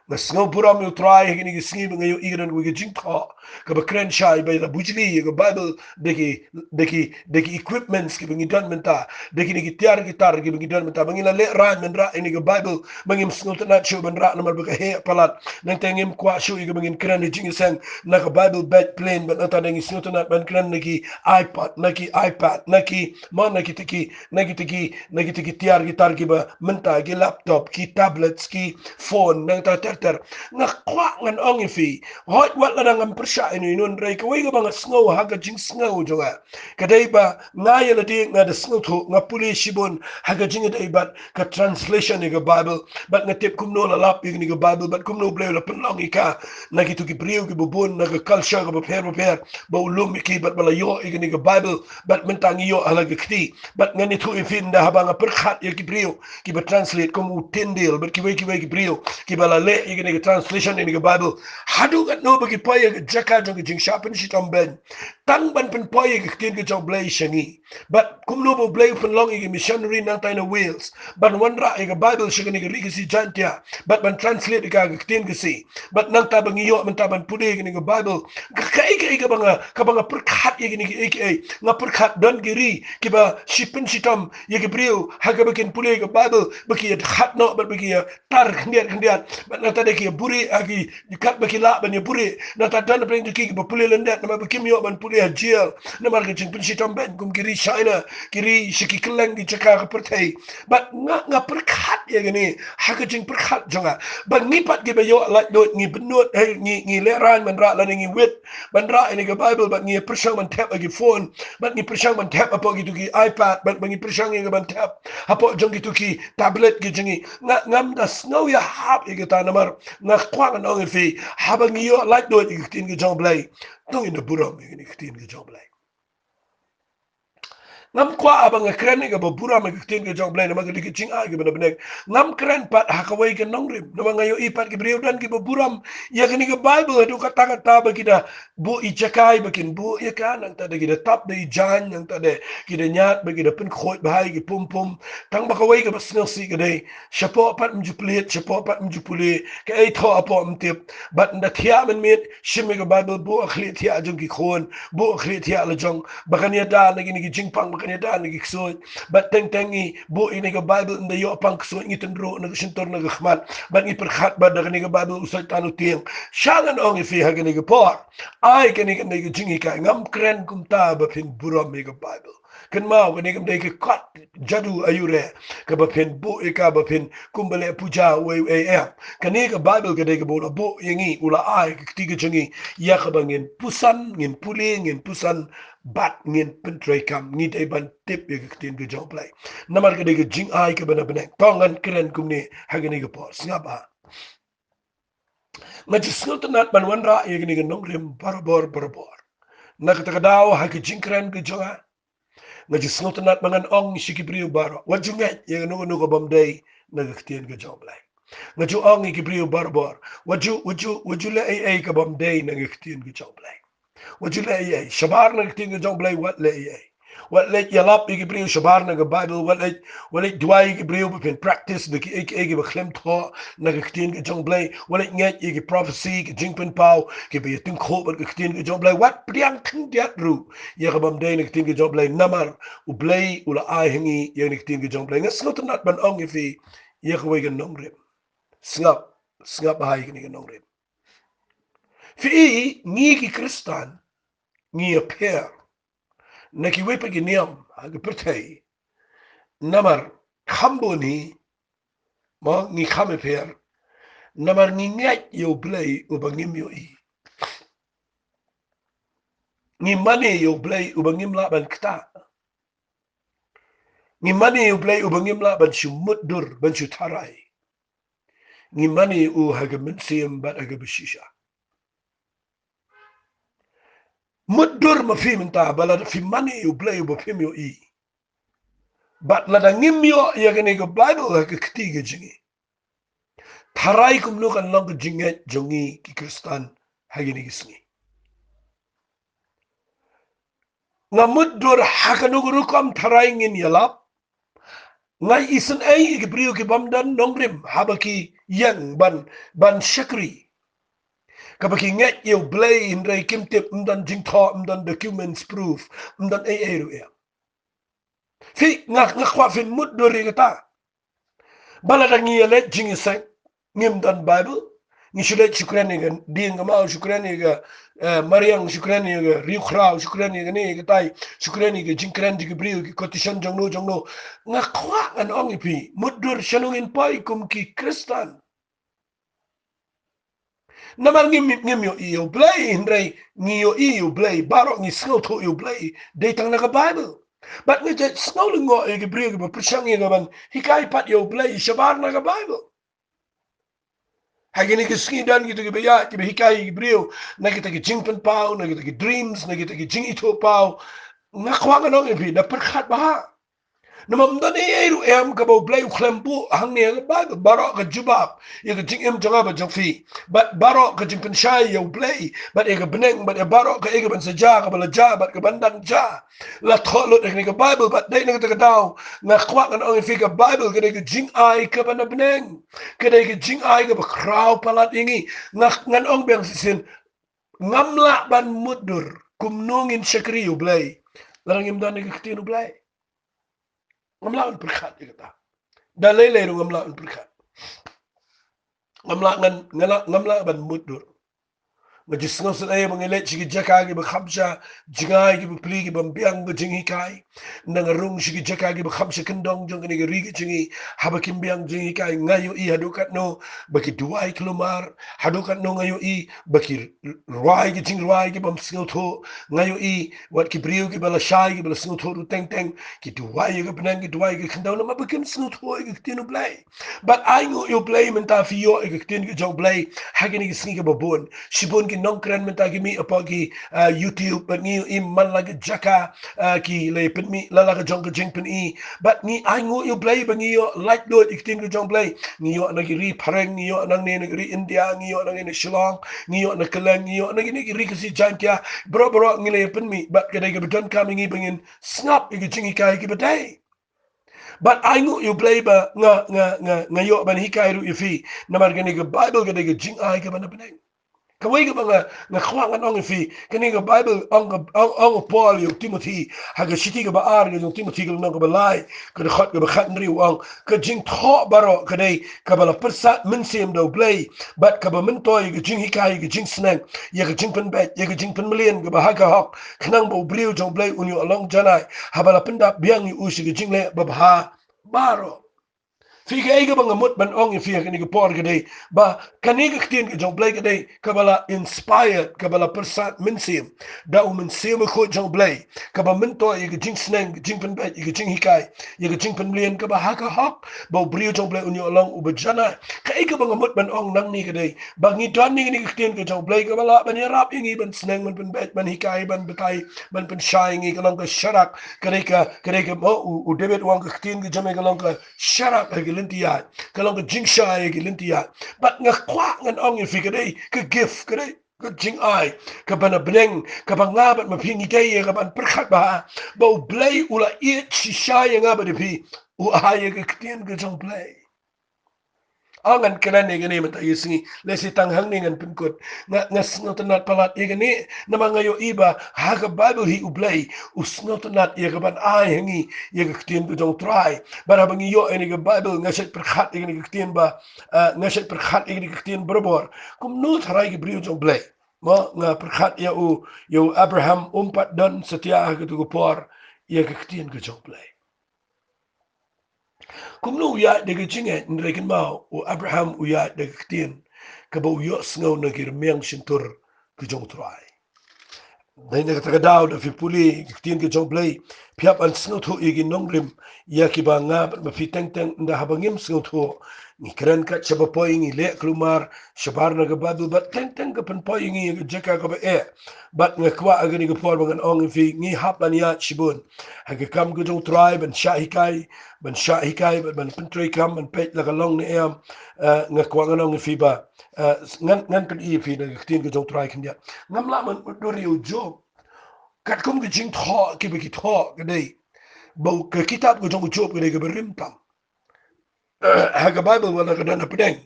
Nga sngew burom ïa u Trai ha kine ki sngi ba nga ïohi ka don kawei ka jingthoh kaba kren shai ba la bujli ïa ka Baibl da ki, da ki, da ki equipments kiba ngi don mynta, da kine ki tiar ki tar kiba ngi don mynta, ba ngi la lehraiñ ban rah ïa kane ka Baibl, ba ngim sngewtynnat shuh ban rah namar ba ka heh palat. Nangta ngim kwah shuh ïa kaba ngin kren ïa ka jingïaseng na ka Baibl beit plain, bad nangta ngi sngewtynnat ban kren na ki iPod, na ki iPad, na ki, mo, na kita ki, na kita ki, na kita ki tiar ki tar kiba mynta, ki laptop, ki tablets, ki phone, nangta ter ter. Nga kwah ngan ong ïa phi, hooid, wat lada ngam pyrshah ïano ïano, hynrei kawei kaba nga sngew ha ka jingsngew jong nga ka dei ba nga ïa lade nga da sngewthuh, nga pule shibun ha ka jingïadei bad ka translation ïa ka Baibl, bad nga tip kumno la lap ïa kane ka Baibl, bad kumno U Blei u la pynlong ïa ka na kito ki briew kiba bun, na ka culture kaba pher bapher, ba u lum ïa ki, bad ba la ïoh ïa kane ka Baibl, bad mynta ngi ïoh ha la ka kti. Bad ngan ïathuh ïa phi, ynda haba nga pyrkhat ïa ki briew kiba translate kum u Tyndale bad kiwei kiwei ki briew kiba la leh ïa kane ka translation ïa kane ka Baibl, haduh katno ba ki poi ïa ka jaka jong ka jingshah pynshitom beiñ tang ban pynpoi ïa ka ktien ka jong U Blei sha ngi. Bad kumno ba U Blei u pynlong ïa ki missionary nangta na Wales ban wanrah ïa ka Baibl sha kane ka ri Khasi Jaiñtia, bad ban translate ïa ka ha ka ktien Khasi, bad nangta ba ngi ïoh mynta ban pule ïa kane ka Baibl. Ka, kaei kaei kaba nga, kaba nga pyrkhat ïa kine kiei kiei, nga pyrkhat don ki ri kiba shi pynshitom ïa ki briew ha kaba kin pule ïa ka Baibl, ba ki ïa khat noh bad ba ki ïa tar khyndiat khyndiat. Bad nangta da ki ïa buhrieh ha ki, katba ki lah ban ïa buhrieh. Nangta don na pdeng jong ki kiba pule lyndet namar ba kim ïoh ban pule ha jail namar ka jingpynshitom beiñ, kum ki ri China, ki ri sha ki kylleng ki jaka ka pyrthei. Bad nga, nga pyrkhat ïa kane ha ka jingpyrkhat jong nga, ba ngi pat kiba ïoh laitluid, ngi bynnud, eh, ngi, ngi lehraiñ ban rah lane ngi wit ban rah ïa kane ka Baibl, bad ngi pyrshang ban thep ha ki phone, bad ngi pyrshang ban thep hapoh kito ki iPad, bad ba ngi pyrshang ïa ka ban thep hapoh jong kito ki tablet ki jong ngi. Nga, ngam da sngew ïahap ïa kata namar nga kwah ngan ong ïa phi, haba ngi ïoh laitluid ïa ka ktien ka jong U Blei, to ngin da burom ïa kane ka ktien ka jong U Blei. Ngam kwah haba nga kren ïa kaba burom ïa ka ktien ka jong U Blei namar ka dei ka jingai kaba na bneng. Ngam kren pat ha kawei ka nongrim namar nga ïohi pat ki briew don kiba burom ïa kane ka Baibl haduh katta katta ba ki da buh i jaka ba kin buh ïa ka, nangta da ki da tap da i jaiñ, nangta da ki da ñiad ba ki da pynkhuid bha ïa ki pum pum. Tang ba kawei kaba sngewsih ka dei, shapoh pat ym ju plie, shapoh pat ym ju pule, kaei thoh hapoh ym tip. Bad ynda thiah mynmiet, shim ïa ka Baibl, buh ha khlieh thiah jong ki khun, buh ha khlieh thiah la jong, ba kan ïada na kine ki jingpang, ba kan ïada na ki ksuid. Bad teng teng ngi buh ïa kane ka Baibl, ynda ïoh pang ksuid ngi tynruh na ka shyntur na ka khmat, bad ngi pyrkhat ba da kane ka Baibl u Soitan u tieng. Sha ngan ong ïa phi ha kane ka por, ai kane, kane ka jinghikai, ngam kren kumta ba phin burom ïa ka Baibl. Kynmaw, kane kam dei ka kot jadu aiu re kaba phin buh ïa ka ba phin kumba leh puja uei uei, em. Kane ka Baibl ka dei kaba u la buh ïa ngi, u la ai ka kti ka jong ngi ïa kaba ngin puson, ngin pule, ngin puson bad ngin pyntreikam. Ngi dei ban tip ïa ka ktien ka jong U Blei namar ka dei ka jingai kaba na bneng. To ngan kren kumne ha kane ka por, sngap ha. Nga ju sngewtynnat ban wanrah ïa kane ka nongrim barabor barabor. Na kata ka daw ha ka jingkren ka jong nga, nga ju sngewtynnat ba ngan ong sha ki briew baroh, wat ju ngeit ïa kano kano ka bym dei na ka ktien ka jong U Blei. Nga ju ong ïa ki briew barabor, wat ju, wat ju, wat ju leh ei ei ka bym dei na ka ktien ka jong U Blei. Wat ju leh ei ei shabar na ka ktien ka jong U Blei, wat leh ei ei. Wat leit ïalap ïa ki briew shabar na ka Baibl, wat leit, wat leit duwai ïa ki briew ba phin practice da kiei kiei kiba khlem thoh na ka ktien ka jong U Blei, wat leit ngeit ïa ki prophecy, ki jingpynpaw kiba ïatyngkhuh bad ka ktien ka jong U Blei, wat pdiang khyndiat ruh ïa ka bym dei na ka ktien ka jong U Blei, namar U Blei u la ai ha ngi ïa kane ka ktien ka jong U Blei. Nga sngewtynnat ban ong ïa phi ïa kawei ka nongrim. Sngap, sngap bha ïa kane ka nongrim. Phi i, ngi ki Khristan ngi ïapher na kiwei pat ki niam ha ka pyrthei namar kham bun hi, mo, ngi kham ïapher namar ngi ngeit ïa U Blei uba ngim ïohi. Ngi mane ïa U Blei uba ngim lah ban ktah. Ngi mane ïa U Blei uba ngim lah ban shu mutdur, ban shu tharai. Ngi mane ïa u ha ka mynsiem bad ha kaba shisha. Mutdur ma phi mynta ba lada phi mane ïa U Blei uba phim ïohi, bad lada ngim ïoh ïa kane ka Baibl ha ka kti ka jong ngi. Tharai kumno kan long ka jingngeit jong ngi ki Khristan ha kine ki sngi. Nga mutdur ha kano ka rukom tharai ngin ïalap, Nga isynei ïa ki briew ki bym don nongrim haba ki ïeng ban, ban shakri. Kaba ki ngeit ïa U Blei hynrei kim tip, ym don jingthoh, ym don documents proof, ym don ei ei ruh ïa. Phi, nga, nga kwah phin mutdur ïa kata. Ba lada ngi ïa leit jingïaseng, ngim don Bible. Ngi shu leit shu kren ïa ka dieng ka maw, shu kren ïa ka, eh, mariang, shu kren ïa ka riewkhraw, shu kren ïa kane ïa katai, shu kren ïa ka jingkren jong ki briew, ki quotation jong no jong no. Nga kwah ngan ong ïa phi, mutdur shano ngin poi kum ki Khristan. Namar ngim, ngim ïohi ïa U Blei, hynrei ngi ïohi ïa U Blei, baroh ngi sngewthuh ïa U Blei dei tang na ka Bible. Bad nga jait sngew lyngngoh ïa ki briew kiba pyrshang ïa ka ban hikai pat ïa U Blei shabar na ka Bible. Ha kine ki sngi don kito kiba ïaid kiba hikai ïa ki briew na kita ki jingpynpaw, na kita ki dreams, na kita ki jingithuhpaw. Nga kwah ngan ong ïa phi, da pyrkhat bha. Namar ym don ei ei ruh em kaba U Blei u khlem buh hangne ha ka Bible. Baroh ka jubab ïa ka jingim jong nga bad jong phi, bad baroh ka jingpynshai ïa U Blei bad ïa ka bneng, bad ïa baroh kaei kaban sa jia, kaba la jia bad kaban dang jia, la thoh lut ha kane ka Bible. Bad dei na kata ka daw nga kwah ngan ong ïa phi, ka Bible ka dei ka jingai kaba na bneng, ka dei ka jingai kaba khraw palat ïa ngi. Nga, ngan ong biang shisien, ngam lah ban mutdur kumno ngin shakri ïa U Blei lada ngim don ïa ka ktien U Blei. Ngam lah ban pyrkhat ïa kata. Da lei lei ruh ngam lah ban pyrkhat. Ngam lah, ngan, ngam lah, ngam lah ban mutdur. Nga ju sngewsynei ba ngi leit sha ki jaka kiba kham sha jngai, kiba pli, kiba ym biang ka jinghikai. Nang rung sha ki jaka kiba kham sha kyndong jong kane ka ri ka jong ngi, haba kim biang jinghikai. Nga ïohi haduh katno ba ki duwai kulmar, haduh katno nga ïohi ba ki rwai ki jingrwai kiba ym sngewthuh. Nga ïohi wat ki briew kiba lashai, kiba la sngewthuh ruh teng teng, ki duwai ïa ka bneng, ki duwai ïa ka khyndew, namar ba kim sngewthuh ïa ka ktien U Blei. Bad ai nguh ïa U Blei mynta phi ïoh ïa ka ktien ka jong U Blei ha kine ki sngi kiba bun. Shibun ki nongkren mynta ki mih hapoh ki, ah, YouTube, bad ngi ïohi man la ka jaka, ah, ki la pynmih la la ka jong ka jingpyni. Bad ngi ai nguh ïa U Blei ba ngi ïoh lait lut ïa ka ktien ka jong U Blei. Ngi ïoh na ki ri phareng, ngi ïoh nangne na ki ri India, ngi ïoh nangne na Shillong, ngi ïoh na Kylleng, ngi ïoh na kine ki ri Khasi Jaiñtia. Baroh baroh ngi la pynmih, bad ka dei kaba donkam ïa ngi ba ngin sngap ïa ki jinghikai kiba dei. Bad ai nguh ïa U Blei ba nga, nga, nga, nga ïoh ban hikai ruh ïa phi. Namar kane ka Bible ka dei ka jingai kaba na bneng. Kawei kaba nga, nga kwah ngan ong ïa phi, kane ka Bible ong ka, ong, ong u Paul ïa u Timothy ha ka shithi kaba ar ka jong u Timothy ka lynnong kaba lai, ka dkhot kaba khathynriew, u ong, ka jingthoh baroh ka dei kaba la pyrsad mynsiem da U Blei, bad kaba myntoi ïa ka jinghikai, ïa ka jingsneng, ïa ka jingpynbeit, ïa ka jingpynmlien kaba ha ka hok, khnang ba u briew jong U Blei un ïoh long janai haba la pyndap biang ïa u sha ka jingleh babha baroh. Phi, kaei kaba nga mut ban ong ïa phi ha kane ka por ka dei ba kane ka ktien ka jong U Blei ka dei kaba la inspired, kaba la pyrsad mynsiem da u Mynsiem Bakhuid jong U Blei, kaba myntoi ïa ka jingsneng, ka jingpynbeit, ïa ka jinghikai, ïa ka jingpynmlien kaba ha ka hok, ba u briew jong U Blei un ïoh long uba janai. Kaei kaba nga mut ban ong nangne ka dei ba ngi don ïa kane ka ktien ka jong U Blei kaba lah ban ïarap ïa ngi ban sneng, ban pynbeit, ban hikai, ban batai, ban pynshai ïa ngi. Ka long ka sharak, ka dei ka, ka dei ka, mo, u, u David u ong ka ktien ka jong me ka long ka sharak ha ki lynti ïaid, ka long ka jingshai ha ki lynti ïaid. Bad nga kwah ngan ong ïa phi, ka dei ka gift, ka dei ka jingai kaba na bneng kaba nga bad ma phi ngi dei ïa ka ban pyrkhat bha, ba U Blei u la ïeit shisha ïa nga bad ïa phi, u ai ïa ka ktien ka jong U Blei. Ong ngan kren ïa kane mynta ka sngi, lehse tang hangne ngan pynkut. Nga, nga sngewtynnat palat ïa kane, namar nga ïohi ba ha ka Bible hi U Blei u sngewtynnat ïa ka ban ai ha ngi ïa ka ktien ka jong U Trai. Bad haba ngi ïoh ïa kane ka Bible, nga shait pyrkhat ïa kane ka ktien ba, eh, nga shait pyrkhat ïa kane ka ktien barabor. Kumno tharai ki briew jong U Blei? Mo, nga pyrkhat ïa u, ïa u Abraham, um pat don satia ha kato ka por ïa ka ktien ka jong U Blei. Kumno u ïaid da ka jingngeit? Hynrei kynmaw, u Abraham u ïaid da ka ktien, kaba u ïohsngew na ki rmiang shyntur ki jong U Trai. Dei na kata ka daw, da phi pule ka ktien ka jong U Blei, phi hap ban sngewthuh ïa ki nongrim, ïa kiba nga bad ma phi teng teng, ynda haba ngim sngewthuh, ngi kren kat shaba poi, ngi leh kulmar shabar na ka Bible, bad teng teng ka pynpoi ïa ngi ïa ka jaka kaba eh. Bad nga kwah ha kane ka por ba ngan ong ïa phi, ngi hap ban ïaid shibun ha ka kam ka jong U Trai, ban shah hikai, ban shah hikai, ban, ban pyntreikam, ban peit la ka long ne em. Eh, nga kwah ngan ong ïa phi ba, eh, ngan, ngan pyni ïa phi na ka ktien ka jong U Trai khyndiat. Ngam lah ban mutdur ïa u Job. Katkum ka jingthoh kiba ki thoh ka dei ba u, ka kitab ka jong u Job ka dei kaba rim tam. Ha ka Bible wat la ka don hapdeng,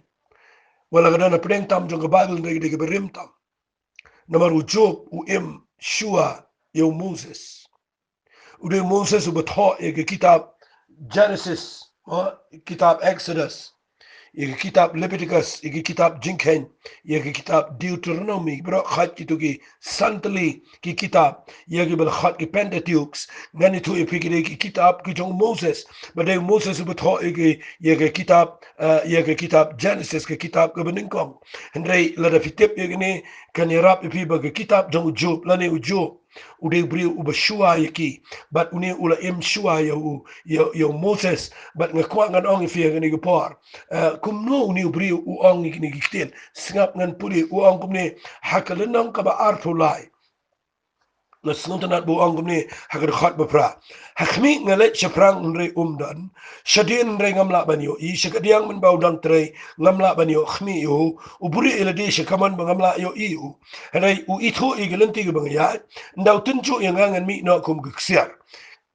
wat la ka don hapdeng tam jong ka Bible, dei, dei kaba rim tam. Namar u Job u im shuwa ïa u Moses. U dei u Moses uba thoh ïa ka kitab Genesis, ha, kitab Exodus, ïa ka kitab Leviticus, ïa ka kitab Jingkheiñ, ïa ka kitab Deuteronomy, baroh khot kito ki san tylli ki kitab, ïa kiba la khot ki Pentateuch. Ngan ïathuh ïa phi, ki dei ki kitab ki jong u Moses. Bad dei u Moses uba thoh ïa ki, ïa ka kitab, eh, ïa ka kitab Genesis, ka kitab kaba nyngkong. Hynrei lada phi tip ïa kane, kan ïarap ïa phi ba ka kitab jong u Job, lane u Job, u dei u briew uba shuwa ïa ki. Bad une u la im shuwa ïa u, ïa, ïa u Moses. Bad nga kwah ngan ong ïa phi ha kane ka por, eh, kumno une u briew u ong ïa kine ki ktien. Sngap ngan pule, u ong kumne ha ka lynnong kaba arphew lai. Nga sngewtynnat ba u ong kumne ha ka dkhot ba phra: Ha khmih nga leit shaphrang hynrei um don, shadien hynrei ngam lah ban ïohi, sha kadiang mynba u dang trei ngam lah ban ïoh khmih ïa u, u buhrieh ïa lade sha kamon ba ngam lah ïohi ïa u. Hynrei u ithuh ïa ki lynti kiba nga ïaid, ynda u tynjuh ïa nga ngan mih noh kum ka ksiar.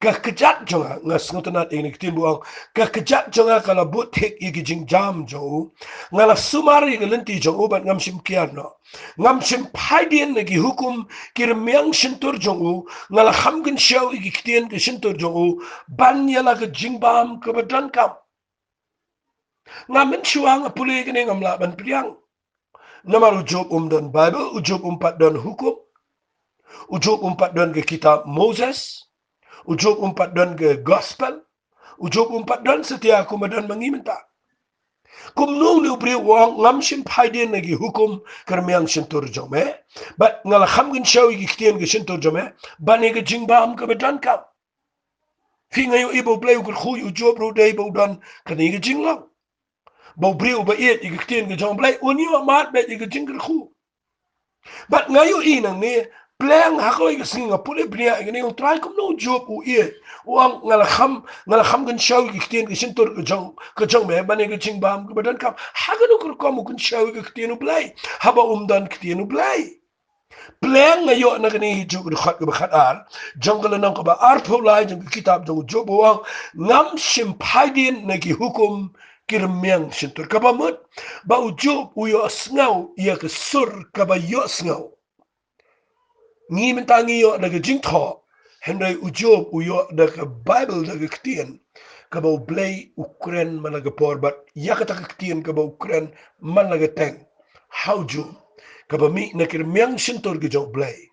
Ka kjat jong nga, nga sngewtynnat ïa kine ki ktien ba u ong, ka kjat jong nga ka la bud thik ïa ki jingjam jong u. Nga la sumar ïa ki lynti jong u bad ngam shym kiar noh. Ngam shym phai dien na ki hukum ki rmiang shyntur jong u. Nga la kham kynshew ïa ki ktien ki shyntur jong u ban ïa la ka jingbam kaba donkam. Nga mynshuwa nga pule kane ngam lah ban pdiang. Namar u Job um don Bible, u Job um pat don hukum. U Job um pat don ka kitab Moses. U Job um pat don ka gospel. U Job um pat don satia kumba don ma ngi mynta. Kumno une u briew u ong ngam shym phai dien na ki hukum ki rmiang shyntur jong me, bad nga la kham kynshew ïa ki ktien ki shyntur jong me ban ïa ka jingbam kaba donkam. Phi, nga ïohi ba U Blei u kyrkhu ïa u Job ruh dei ba u don kane ka jinglong. Ba u briew uba ïeit ïa ki ktien ki jong U Blei un ïoh mad beit ïa ka jingkyrkhu. Bad nga ïohi nangne, pleng ha kawei ka sngi nga pule bniah ïa kane, U Trai, kumno u Job u ïeit, u ong nga la kham, nga la kham kynshew ïa ki ktien ki shyntur ki jong, ki jong me ban ïa ka jingbam kaba donkam. Ha kano ka rukom u kynshew ïa ki ktien U Blei haba um don ktien U Blei? Pleng nga ïoh na kane hi, jong ka dkhot kaba khatar jong ka lynnong kaba arphew lai jong ka kitab jong u Job, u ong ngam shym phai dien na ki hukum ki rmiang shyntur. Kaba mut ba u Job u ïohsngew ïa ka sur kaba ïohsngew. Ngi mynta ngi ïoh da ka jingthoh, hynrei u Job u ïoh da ka Bible, da ka ktien kaba U Blei u kren man la ka por, bad ïa kata ka ktien kaba u kren man la ka teng ha u Job, kaba mih na ki rmiang shyntur ki jong U Blei.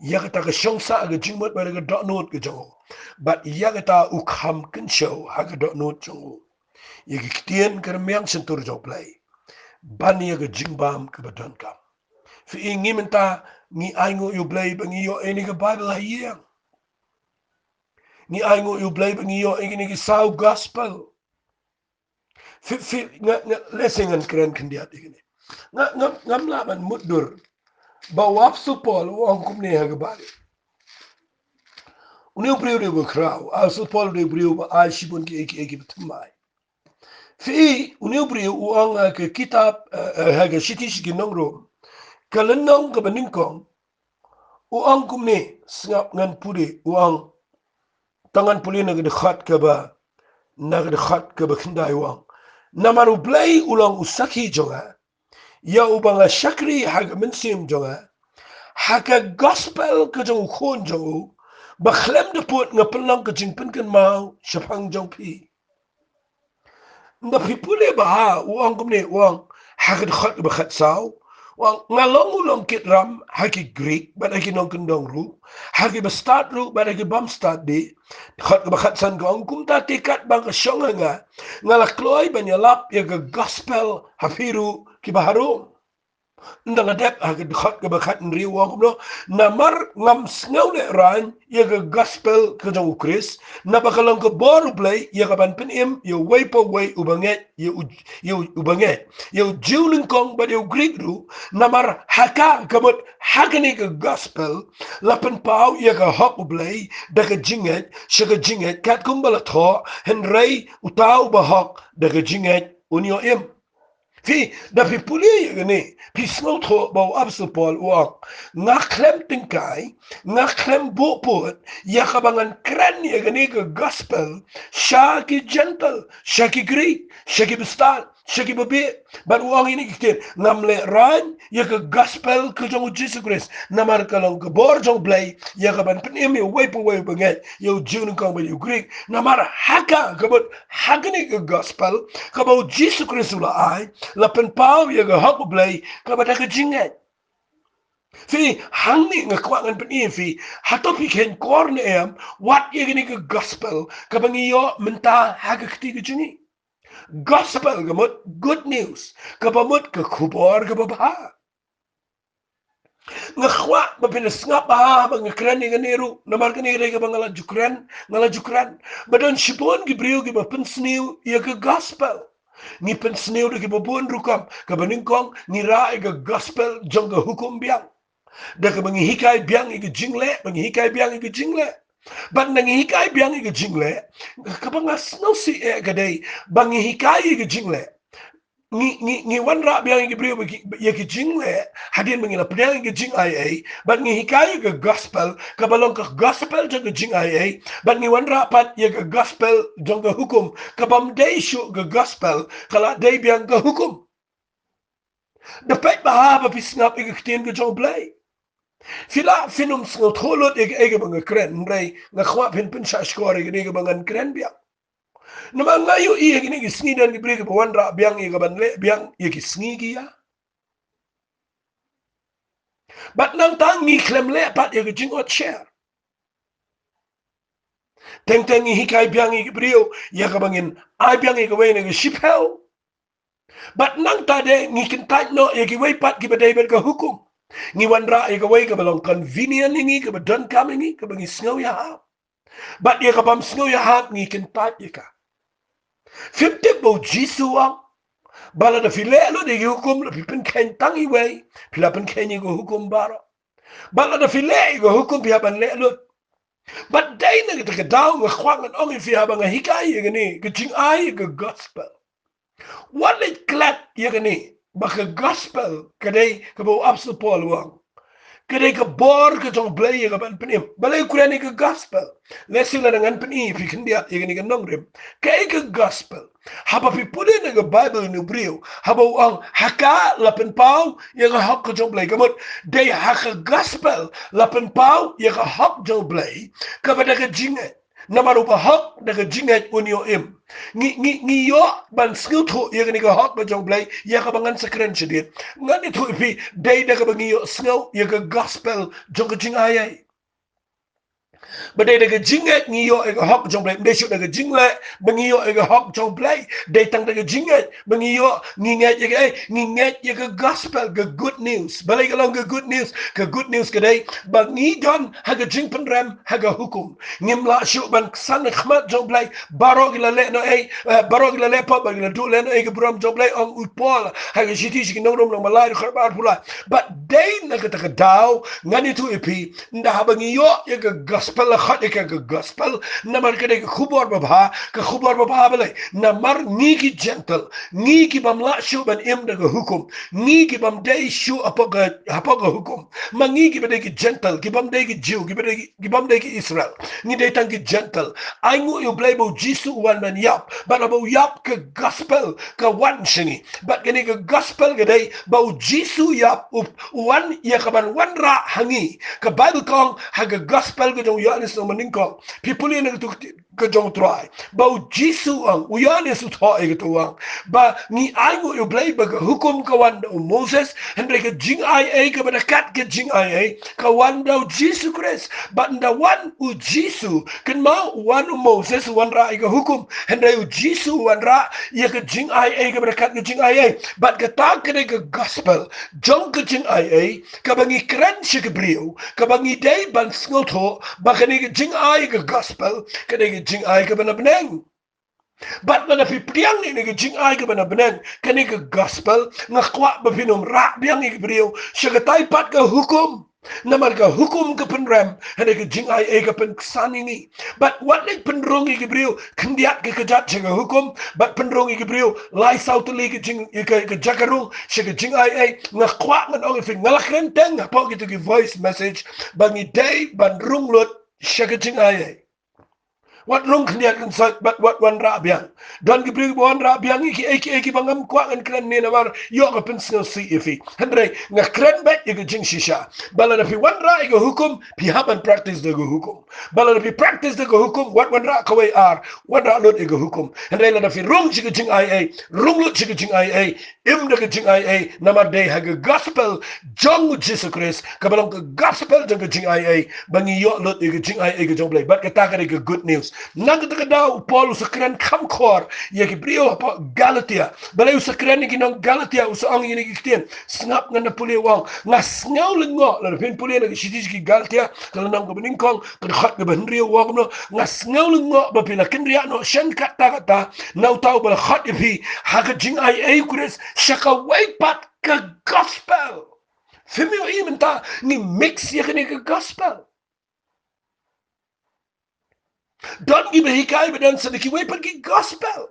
Ïa kata ka shong sah ha ka jingmut bad ka dohnud ka jong u, bad ïa kata u kham kynshew ha ka dohnud jong u ïa ki ktien ki rmiang shyntur jong U Blei ban ïa ka jingbam kaba donkam. Phi, ngi mynta ngi ainguh ïa U Blei ba ngi ïoh ïa kane ka Bible ha ïing. Ngi ainguh ïa U Blei ba ngi ïoh ïa kine ki saw gospel. Phi, phi, nga, nga, lehse ngan kren khyndiat ïa kine. Nga, nga, ngam lah ban mutdur ba u Apostol Paul u ong kumne ha kaba, une u briew u dei uba khraw. U Apostol Paul u dei u briew uba ai shibun kiei kiei kiba thymmai. Phi, une u briew u ong ha ka kitab, eh, eh, ha ka shithi sha ki nong Rom, ka lynnong kaba nyngkong, u ong kumne, sngap ngan pule, u ong, to ngan pule na ka dkhot kaba, na ka dkhot kaba khyndai, u ong: Namar U Blei u long u sakhi jong nga, ïa uba nga shakri ha ka mynsiem jong nga, ha ka gospel ka jong U Khun jong u, ba khlem da pud nga pynlong ka jingpynkynmaw shaphang jong phi. Ynda phi pule bha, u ong kumne, u ong ha ka dkhot kaba khatsaw, u ong: Nga long u long kit ram ha ki Grik bad ha ki nongkyndong ruh, ha kiba stad ruh bad ha ki bym stad dih. Dkhot kaba khatsan ka ong: Kumta te katba nga shong ha nga, nga la kloi ban ïalap ïa ka gospel ha phi ruh kiba ha Rom. Ynda nga dep ha ka dkhot kaba khathynriew, u ong kumno: Namar ngam sngewlehraiñ ïa ka gospel ka jong U Khrist, naba ka long ka bor U Blei ïa ka ban pynim ïa uwei pa uwei uba ngeit, ïa u, ïa u, uba ngeit, ïa u Jiw nyngkong bad ïa u Grik ruh. Namar ha ka, ka mut ha kane ka gospel, la pynpaw ïa ka hok U Blei da ka jingngeit sha ka jingngeit, katkum ba la thoh: Hynrei uta uba hok da ka jingngeit un ïoh im. Phi, da phi pule ïa kane, phi sngewthuh ba u Apostol Paul u ong, nga khlem tyngkai, nga khlem buh pud ïa kaba ngan kren ïa kane ka gospel sha ki Gentile, sha ki Greek, sha ki bastad, sha ki babieit. Bad u ong ïa kine ki ktien, ngam leh rain ïa ka gospel ka jong u Jisu Khrist, namar ka long ka bor jong u Blei ïa ka ban pynim ïa uwei pa uwei uba ngeit, ïa u Jiw nyngkong bad ïa u Greek. Namar ha ka, ka mut ha kane ka gospel kaba u Jisu Khrist u la ai, la pynpaw ïa ka hok u Blei kaba da ka jingngeit. Phi, hangne nga kwah ngan pyni ïa phi, hato phi kheiñ kor ne em wat ïa kane ka gospel kaba ngi ïoh mynta ha ka kti ka jong ngi. Gospel ka mut good news, kaba mut ka khubor kaba bha. Nga kwah ba phin sngap bha ba nga kren ïa kane ruh, namar kane ka dei kaba nga la ju kren, nga la ju kren. Ba don shibun ki briew kiba pynsniew ïa ka gospel. Ngi pynsniew da kiba bun rukom, kaba nyngkong ngi rah ïa ka gospel jong ka hukum biang. Da kaba ngi hikai biang ïa ka jingleh, ba ngi hikai biang ïa ka jingleh. Bad nda ngi hikai biang ïa ka jingleh, kaba nga sngewsih eh ka dei ba ngi hikai ïa ka jingleh. Ngi, ngi, ngi wanrah biang ïa ki briew ba ki, ïa ki jingleh, hadien ba ngi la pdiang ïa ki jingaiei, bad ngi hikai ïa ka gospel, kaba long ka gospel jong ka jingaiei, bad ngi wanrah pat ïa ka gospel jong ka hukum, kabym dei shuh ka gospel, ka la dei biang ka hukum. Da peit bha ba phi sngap ïa ka ktien ka jong u Blei. Phi lah phin ym sngewthuh lut ïa kaei kaba nga kren, hynrei nga kwah phin pynshah shkor ïa kane kaba ngan kren biang. Namar nga ïohi ha kine ki sngi don ki briew kiba wanrah biang ïa ka ban leh biang ïa ki sngi ki ïa. Bad nangta ngi khlem leh pat ïa ka jingot sher. Teng teng ngi hikai biang ïa ki briew ïa kaba ngin ai biang ïa kawei na ka shiphew. Bad nangta de ngi kyntait noh ïa kiwei pat kiba dei bad ka hukum. Ngi wanrah ïa kawei kaba long convenient ïa ngi, kaba donkam ïa ngi, kaba ngi sngew ïahap. Bad ïa kabym sngew ïahap ngi kyntait ïa ka. Phim tip ba u Jisu u ong ba lada phi leh lut ïa ki hukum, la phi pynkheiñ tang iwei, phi la pynkheiñ ïa ka hukum baroh. Bad lada phi leh ïa ka hukum phi hap ban leh lut. Bad dei na kata ka daw nga kwah ngan ong ïa phi haba nga hikai ïa kane ka jingai ïa ka gospel. Wat leit klet ïa kane ba ka gospel ka dei kaba u Apostol Paul u ong, ka dei ka bor ka jong u Blei ïa ka ban pynim. Balei u kren ïa ka gospel? Lehse lada ngan pyni ïa phi khyndiat ïa kane ka nongrim. Kaei ka gospel? Haba phi pule na ka Baibl na u briew, haba u ong ha ka la pynpaw ïa ka hok ka jong u Blei, ka mut dei ha ka gospel la pynpaw ïa ka hok jong u Blei kaba da ka jingngeit. Namar uba hok da ka jingngeit un ïoh im. Ngi, ngi, ngi ïoh ban sngewthuh ïa kane ka hok ka jong u Blei ïa kaba ngan sa kren shadien. Ngan ïathuh ïa phi, dei da kaba ngi ïohsngew ïa ka gospel jong ka jingaiei. Ba dei da ka jingngeit ngi ïoh ïa ka hok jong u Blei, ym dei shuh da ka jingleh ba ngi ïoh ïa ka hok jong u Blei. Dei tang da ka jingngeit ba ngi ïoh, ngi ngeit ïa kaei? Ngi ngeit ïa ka gospel, ka good news. Balei ka long ka good news? Ka good news ka dei ba ngi don ha ka jingpynrem ha ka hukum. Ngim lah shuh ban san ha khmat jong u Blei. Baroh ki la leh noh ei, eh, baroh ki la leh pop, ba ki la duh leh noh ei ka burom jong u Blei, ong u Paul ha ka shithi sha ki nong Rom, lynnong ba lai, dkhot arphew lai. Bad dei na kata ka daw ngan ïathuh ïa phi, ynda haba ngi ïoh ïa ka gospel, la khot ïa ka, ka gospel namar ka dei ka khubor babha. Ka khubor babha balei? Namar ngi ki Gentile, ngi kibym lah shuh ban im da ka hukum, ngi kibym dei shuh hapoh ka, hapoh ka hukum. Ma ngi kiba dei ki Gentile, kibym dei ki Jiw, kiba dei ki, kibym dei ki Israel, ngi dei tang ki Gentile. Ainguh ïa u Blei ba u Jisu u wan ban ïap, bad haba u ïap ka gospel ka wan sha ngi. Bad kane ka gospel ka dei ba u Jisu u ïap, u, u wan ïa ka ban wanrah ha ngi. Ka Baibl ka ong ha ka gospel ka jong u Ïoannis lynnong ba nyngkong, phi pule na ka tu ka jong u Trai, ba u Jisu u ong, u Ïoannis u thoh ïa kata u ong, ba ngi ainguh ïa u Blei ba ka hukum ka wan da u Moses, hynrei ka jingaiei kaba da kat ka jingaiei ka wan da u Jisu Khrist. Bad ynda wan u Jisu, kynmaw, wan u Moses u wanrah ïa ka hukum, hynrei u Jisu u wanrah ïa ka jingaiei kaba da kat ka jingaiei. Bad kata ka dei ka gospel jong ka jingaiei kaba ngi kren sha ki briew, kaba ngi dei ban sngewthuh ba kane ka jingai ka gospel ka dei ka jingai kaba na bneng. Bad lada phi pdiang ïa kane ka jingai kaba na bneng, kane ka gospel, nga kwah ba phin ym rah biang ïa ki briew sha katai pat ka hukum. Namar ka hukum ka pynrem, hynrei ka jingaiei ka pynksan ïa ngi. Bad wat leh pynrung ïa ki briew khyndiat ki kjat sha ka hukum, bad pynrung ïa ki briew lai saw tylli ki jing, ïa ka, ka jaka rung sha ka jingaiei. Nga kwah ngan ong ïa phi, nga la kren teng hapoh kito ki voice message ba ngi dei ban rung lut sha ka jingaiei. Wat rung khyndiat khynsoit, bad wat wanrah biang. Don ki briew kiba wanrah biang ïa kiei kiei kiba ngam kwah ngan kren ne namar ïoh ka pynsngewsih ïa phi. Hynrei nga kren beit ïa ka jingshisha. Ba lada phi wanrah ïa ka hukum, phi hap ban practice da ka hukum. Ba lada phi practice da ka hukum, wat wanrah kawei ar, wanrah lut ïa ka hukum. Hynrei lada phi rung sha ka jingaiei, rung lut sha ka jingaiei, im da ka jingaiei, namar dei ha ka gospel jong u Jisu Khrist, kaba long ka gospel jong ka jingaiei, ba ngi ïoh lut ïa ka jingaiei ka jong u Blei. Bad kata ka dei ka good news. Na kata ka daw u Paul u sa kren kham khor ïa ki briew hapoh Galatia. Balei u sa kren ïa ki nong Galatia, u sa ong ïa kine ki ktien. Sngap, ngan da pule, u ong, nga sngew lyngngoh. Lada phin pule na ka shithi ki Galatia, ka lynnong kaba nyngkong, ka dkhot kaba hynriew, u ong kumno, nga sngew lyngngoh ba phi la kynriah noh shen katta katta na uta uba la khot ïa phi ha ka jingaiei u Khrist sha kawei pat ka gospel. Phim ïohi mynta ngi mix ïa kane ka gospel. Don kiba hikai ba don sa da kiwei pat ki gospel.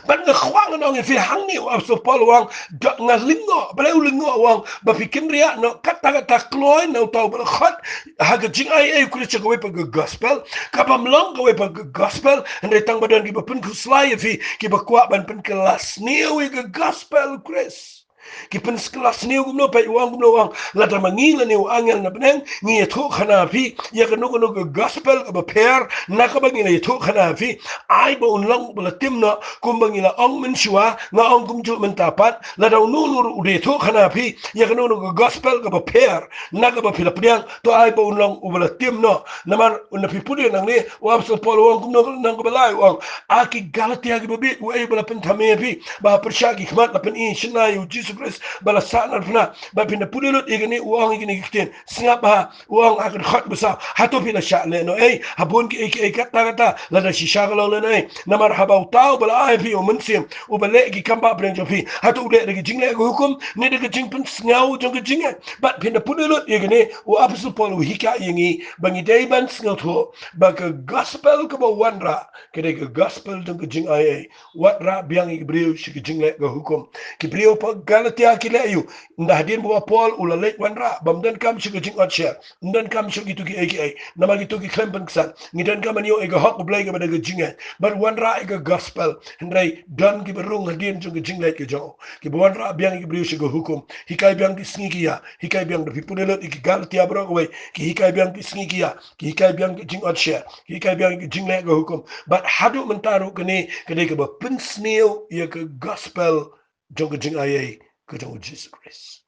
Bad nga kwah ngan ong ïa phi hangne, u Apostol Paul u ong, da nga lyngngoh, balei u lyngngoh, u ong, ba phi kynriah noh katta katta kloi na uta uba la khot ha ka jingaiei u Khrist sha kawei pat ka gospel, kabym long kawei pat ka gospel, hynrei tang ba don kiba pynkhuslai ïa phi, kiba kwah ban pynkylla sniew ïa ka gospel u Khrist. Ki pynkylla sniew kumno pat, u ong kumno, u ong, lada ma ngi lane u angel na bneng ngi ïathuh khana phi ïa kano kano ka gospel kaba pher na kaba ngi la ïathuh khana phi, ai ba un long uba la tim noh, kumba ngi la ong mynshuwa, nga ong kumjuh mynta pat, lada uno uno ruh u da ïathuh khana phi ïa kano kano ka gospel kaba pher na kaba phi la pdiang, to ai ba un long uba la tim noh. Namar na phi pule nangne, u Apostol Paul u ong kumno, nang kaba lai u ong, a ki Galatia kiba bieit, uei ba la pynthame ïa phi ba pyrshah ki khmat la pyni shynna ïa u Jisu Khrist ba la sahnarphna? Bad phin da pule lut ïa kane, u ong ïa kine ki ktien. Sngap ha, u ong ha ka dkhot ba saw, hato phi la shah leh noh ei ha bun kiei kiei katta katta? Lada shisha ka long leh noh ei. Namar haba uta uba la ai ïa phi u Mynsiem uba leh ki kam ba pdeng jong phi, hato u leh da ka jingleh ka hukum ne da ka jingpynsngew jong ka jingngeit? Bad phin da pule lut ïa kane, u Apostol Paul u hikai ïa ngi ba ngi dei ban sngewthuh ba ka gospel kaba wanrah ka dei ka gospel jong ka jingaiei. Wat rah biang ïa ki briew sha ka jingleh ka hukum. Ki briew hapoh Galatia ki leh aïu? Ynda hadien ba u Paul u la leit wanrah, bym donkam sha ka jingotsher, ym donkam sha kito kiei kiei, namar kito ki khlem pynksan. Ngi donkam ban ïoh ïa ka hok u Blei kaba da ka jingngeit bad wanrah ïa ka gospel. Hynrei don kiba rung hadien jong ka jingleit ka jong u, kiba wanrah biang ïa ki briew sha ka hukum. Hikai biang ki sngi ki ïa, hikai biang, da phi pule lut ïa ki Galatia baroh kawei, ki hikai biang ki sngi ki ïa, ki hikai biang ki jingotsher, ki hikai biang ki jingleh ka hukum. Bad haduh mynta ruh kane ka dei kaba pynsniew ïa ka gospel jong ka jingaiei ka jong u Jisu Khrist.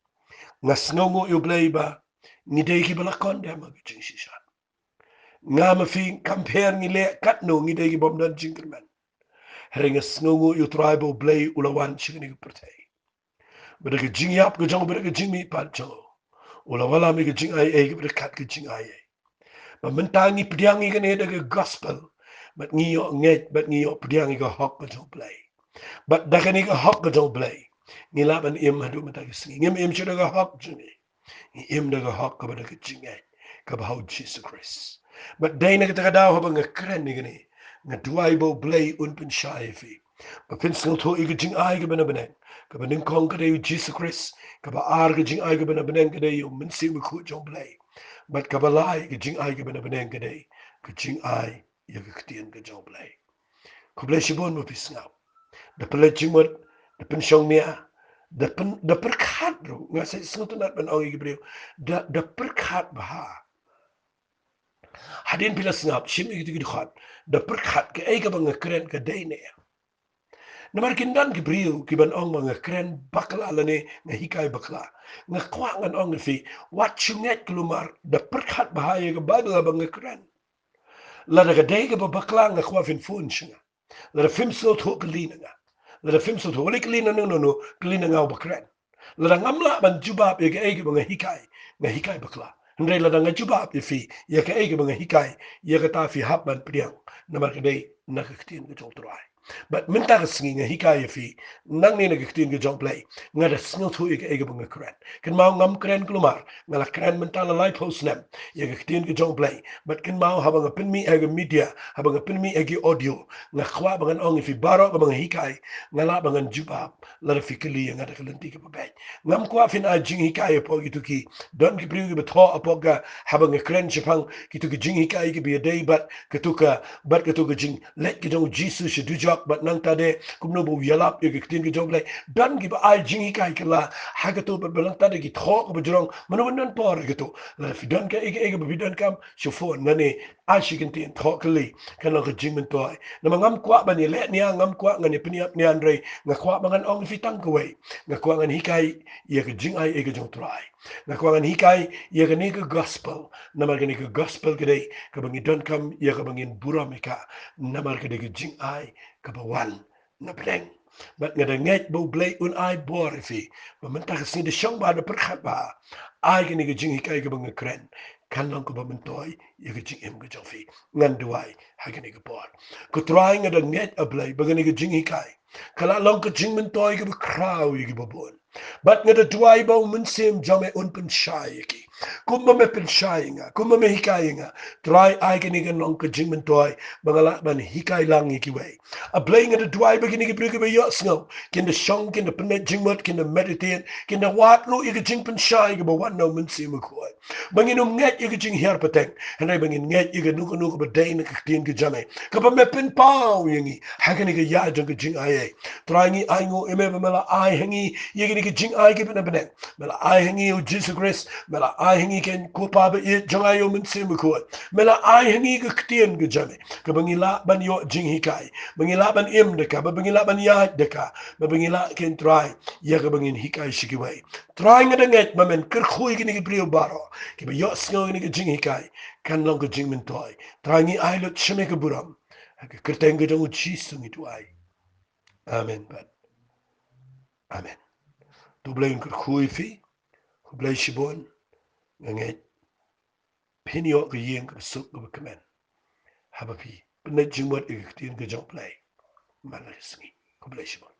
Nga sngewnguh ïa u Blei ba ngi dei kiba la condemn ha ka jingshisha. Nga ma phi kam pher, ngi leh katno, ngi dei kibym don jingkyrmen. Hynrei nga sngewnguh ïa u Trai ba u Blei u la wan sha kane ka pyrthei. Ba da ka jingïap ka jong u, ba da ka jingmihpat jong u, u la wallam ïa ka jingaiei kaba da kat ka jingaiei. Ba mynta ngi pdiang ïa kane da ka gospel, bad ngi ïoh ngeit, bad ngi ïoh pdiang ïa ka hok ka jong u Blei. Bad da kane ka hok ka jong u Blei ngi lah ban im haduh mynta ka sngi. Ngim im shuh da ka hok jong ngi. Ngi im da ka hok kaba da ka jingngeit kaba ha u Jisu Khrist. Bad dei na kata ka daw haba nga kren ïa kane, nga duwai ba u Blei un pynshai ïa phi ba phin sngewthuh ïa ka jingai kaba na bneng. Kaba nyngkong ka dei u Jisu Khrist. Kaba ar ka jingai kaba na bneng ka dei ïa u Mynsiem Bakhuid jong u Blei. Bad kaba lai ka jingai kaba na bneng ka dei ka jingai ïa ka ktien ka jong u Blei. Khublei shibun ba phi sngap. Da pynleit jingmut, da pynshong nia, da pyn, da pyrkhat ruh. Nga sa sngewtynnat ban ong ïa ki briew, da, da pyrkhat bha. Hadien phi la sngap, shim ïa kito ki dkhot, da pyrkhat kaei kaba nga kren ka dei ne. Namar kin don ki briew kiban ong ba nga kren bakla lane nga hikai bakla. Nga kwah ngan ong ïa phi, wat shu ngeit kulmar, da pyrkhat bha ïa ka Baibl haba nga kren. Lada ka dei kaba bakla, nga kwah phin phone sha nga. Lada phim sngewthuh, kylli na nga. Lada phim sngewthuh, wat leit kylli na nongno, kylli na nga uba kren. Lada ngam lah ban jubab ïa kaei kaba nga hikai, nga hikai bakla. Hynrei lada nga jubab ïa phi ïa kaei kaba nga hikai, ïa kata phi hap ban pdiang, namar ka dei na ka ktien ka jong u Trai. Bad mynta ka sngi nga hikai ïa phi nangne na ka ktien ka jong U Blei. Nga da sngewthuh ïa kaei kaba nga kren. Kynmaw, ngam kren kulmar, nga la kren mynta la laiphew snem ïa ka ktien ka jong U Blei. Bad kynmaw, haba nga pynmih ha ka media, haba nga pynmih ha ki audio, nga kwah ba ngan ong ïa phi baroh kaba nga hikai, nga lah ba ngan jubab lada phi kylli ïa nga da ka lynti kaba beit. Ngam kwah phin ai jinghikai hapoh kito ki, don ki briew kiba thoh hapoh ka, haba nga kren shaphang kito ki jinghikai kiba ïadei bad kato ka, bad kato ka jingleit ka jong U Jisu sha dujok, bad nangta de kumno ba u ïalap ïa ka ktien ka jong U Blei. Don kiba ai jinghikai kylla ha kato, bad ba nangta de ki thoh kaba jrong. Mano ban don por ïa kato? Lada phi don kaei kaei kaba phi donkam, shu phone nangne, ai shi kyntien, thoh kylli, kan long ka jingmyntoi. Namar ngam kwah ban ïaleh nia, ngam kwah ngan ïa pynïap nia, hynrei nga kwah ba ngan ong ïa phi tang kawei. Nga kwah ngan hikai ïa ka jingai ei ka jong U Trai. Nga kwah ngan hikai ïa kane ka gospel. Namar kane ka gospel ka dei kaba ngi donkam ïa kaba ngin burom ïa ka. Namar ka dei ka jingai kaba wan na pdeng. Bad nga da ngeit ba U Blei un ai bor ïa phi ba mynta ka sngi da shong bha, da pyrkhat bha, ai kane ka jinghikai kaba nga kren kan long kaba myntoi ïa ka jingim ka jong phi. Ngan duwai ha kane ka por. Ko Trai, nga da ngeit, A Blei, ba kane ka jinghikai ka lah long ka jingmyntoi kaba khraw ïa kiba bun. Bad nga da duwai ba U Mynsiem jong me un pynshai ïa ki kumba me pynshai ïa nga, kumba me hikai ïa nga. Trai, ai kane kan long ka jingmyntoi ba nga lah ban hikai lang ïa kiwei. A Blei, nga da duwai ba kine ki briew kiba ïohsngew kin da shong, kin da pynleit jingmut, kin da meditate, kin da wad ruh ïa ka jingpynshai kaba wan na U Mynsiem Bakhuid. Ba ngin ym ngeit ïa ka jinghiar pateng, hynrei ba ngin ngeit ïa kano kano kaba dei na ka ktien ka jong me, kaba me pynpaw ïa ngi ha kane ka ïa jong ka jingai ei. Trai, ngi ainguh ïa me ba me la ai ha ngi ïa kane ka jingai kaba na bneng. Me la ai ha ngi ïa U Jisu Khrist, me la ai ha ngi, Kynrad, Ko Pa ba ïeit jong nga, ïa U Mynsiem Bakhuid. Me la ai ha ngi ka ktien ka jong me kaba ngi lah ban ïoh jinghikai, ba ngi lah ban im da ka, ba ngi lah ban ïaid da ka, ba ngi lah, Kynrad Trai, ïa kaba ngin hikai sha kiwei. Trai, nga da ngeit ba men kyrkhu ïa kine ki briew baroh kiba ïohsngew ïa kane ka jinghikai, kan long ka jingmyntoi. Trai, ngi ai lut sha me ka burom. Ha ka kyrteng ka jong U Jisu ngi duwai. Amen bad amen. To U Blei un kyrkhu ïa phi. Khublei shibun. Nga ngeit phin ïoh ka ïing kaba suk kaba kmen haba phi pynleit jingmut ïa ka ktien ka jong U Blei man la ka sngi. Khublei shibun.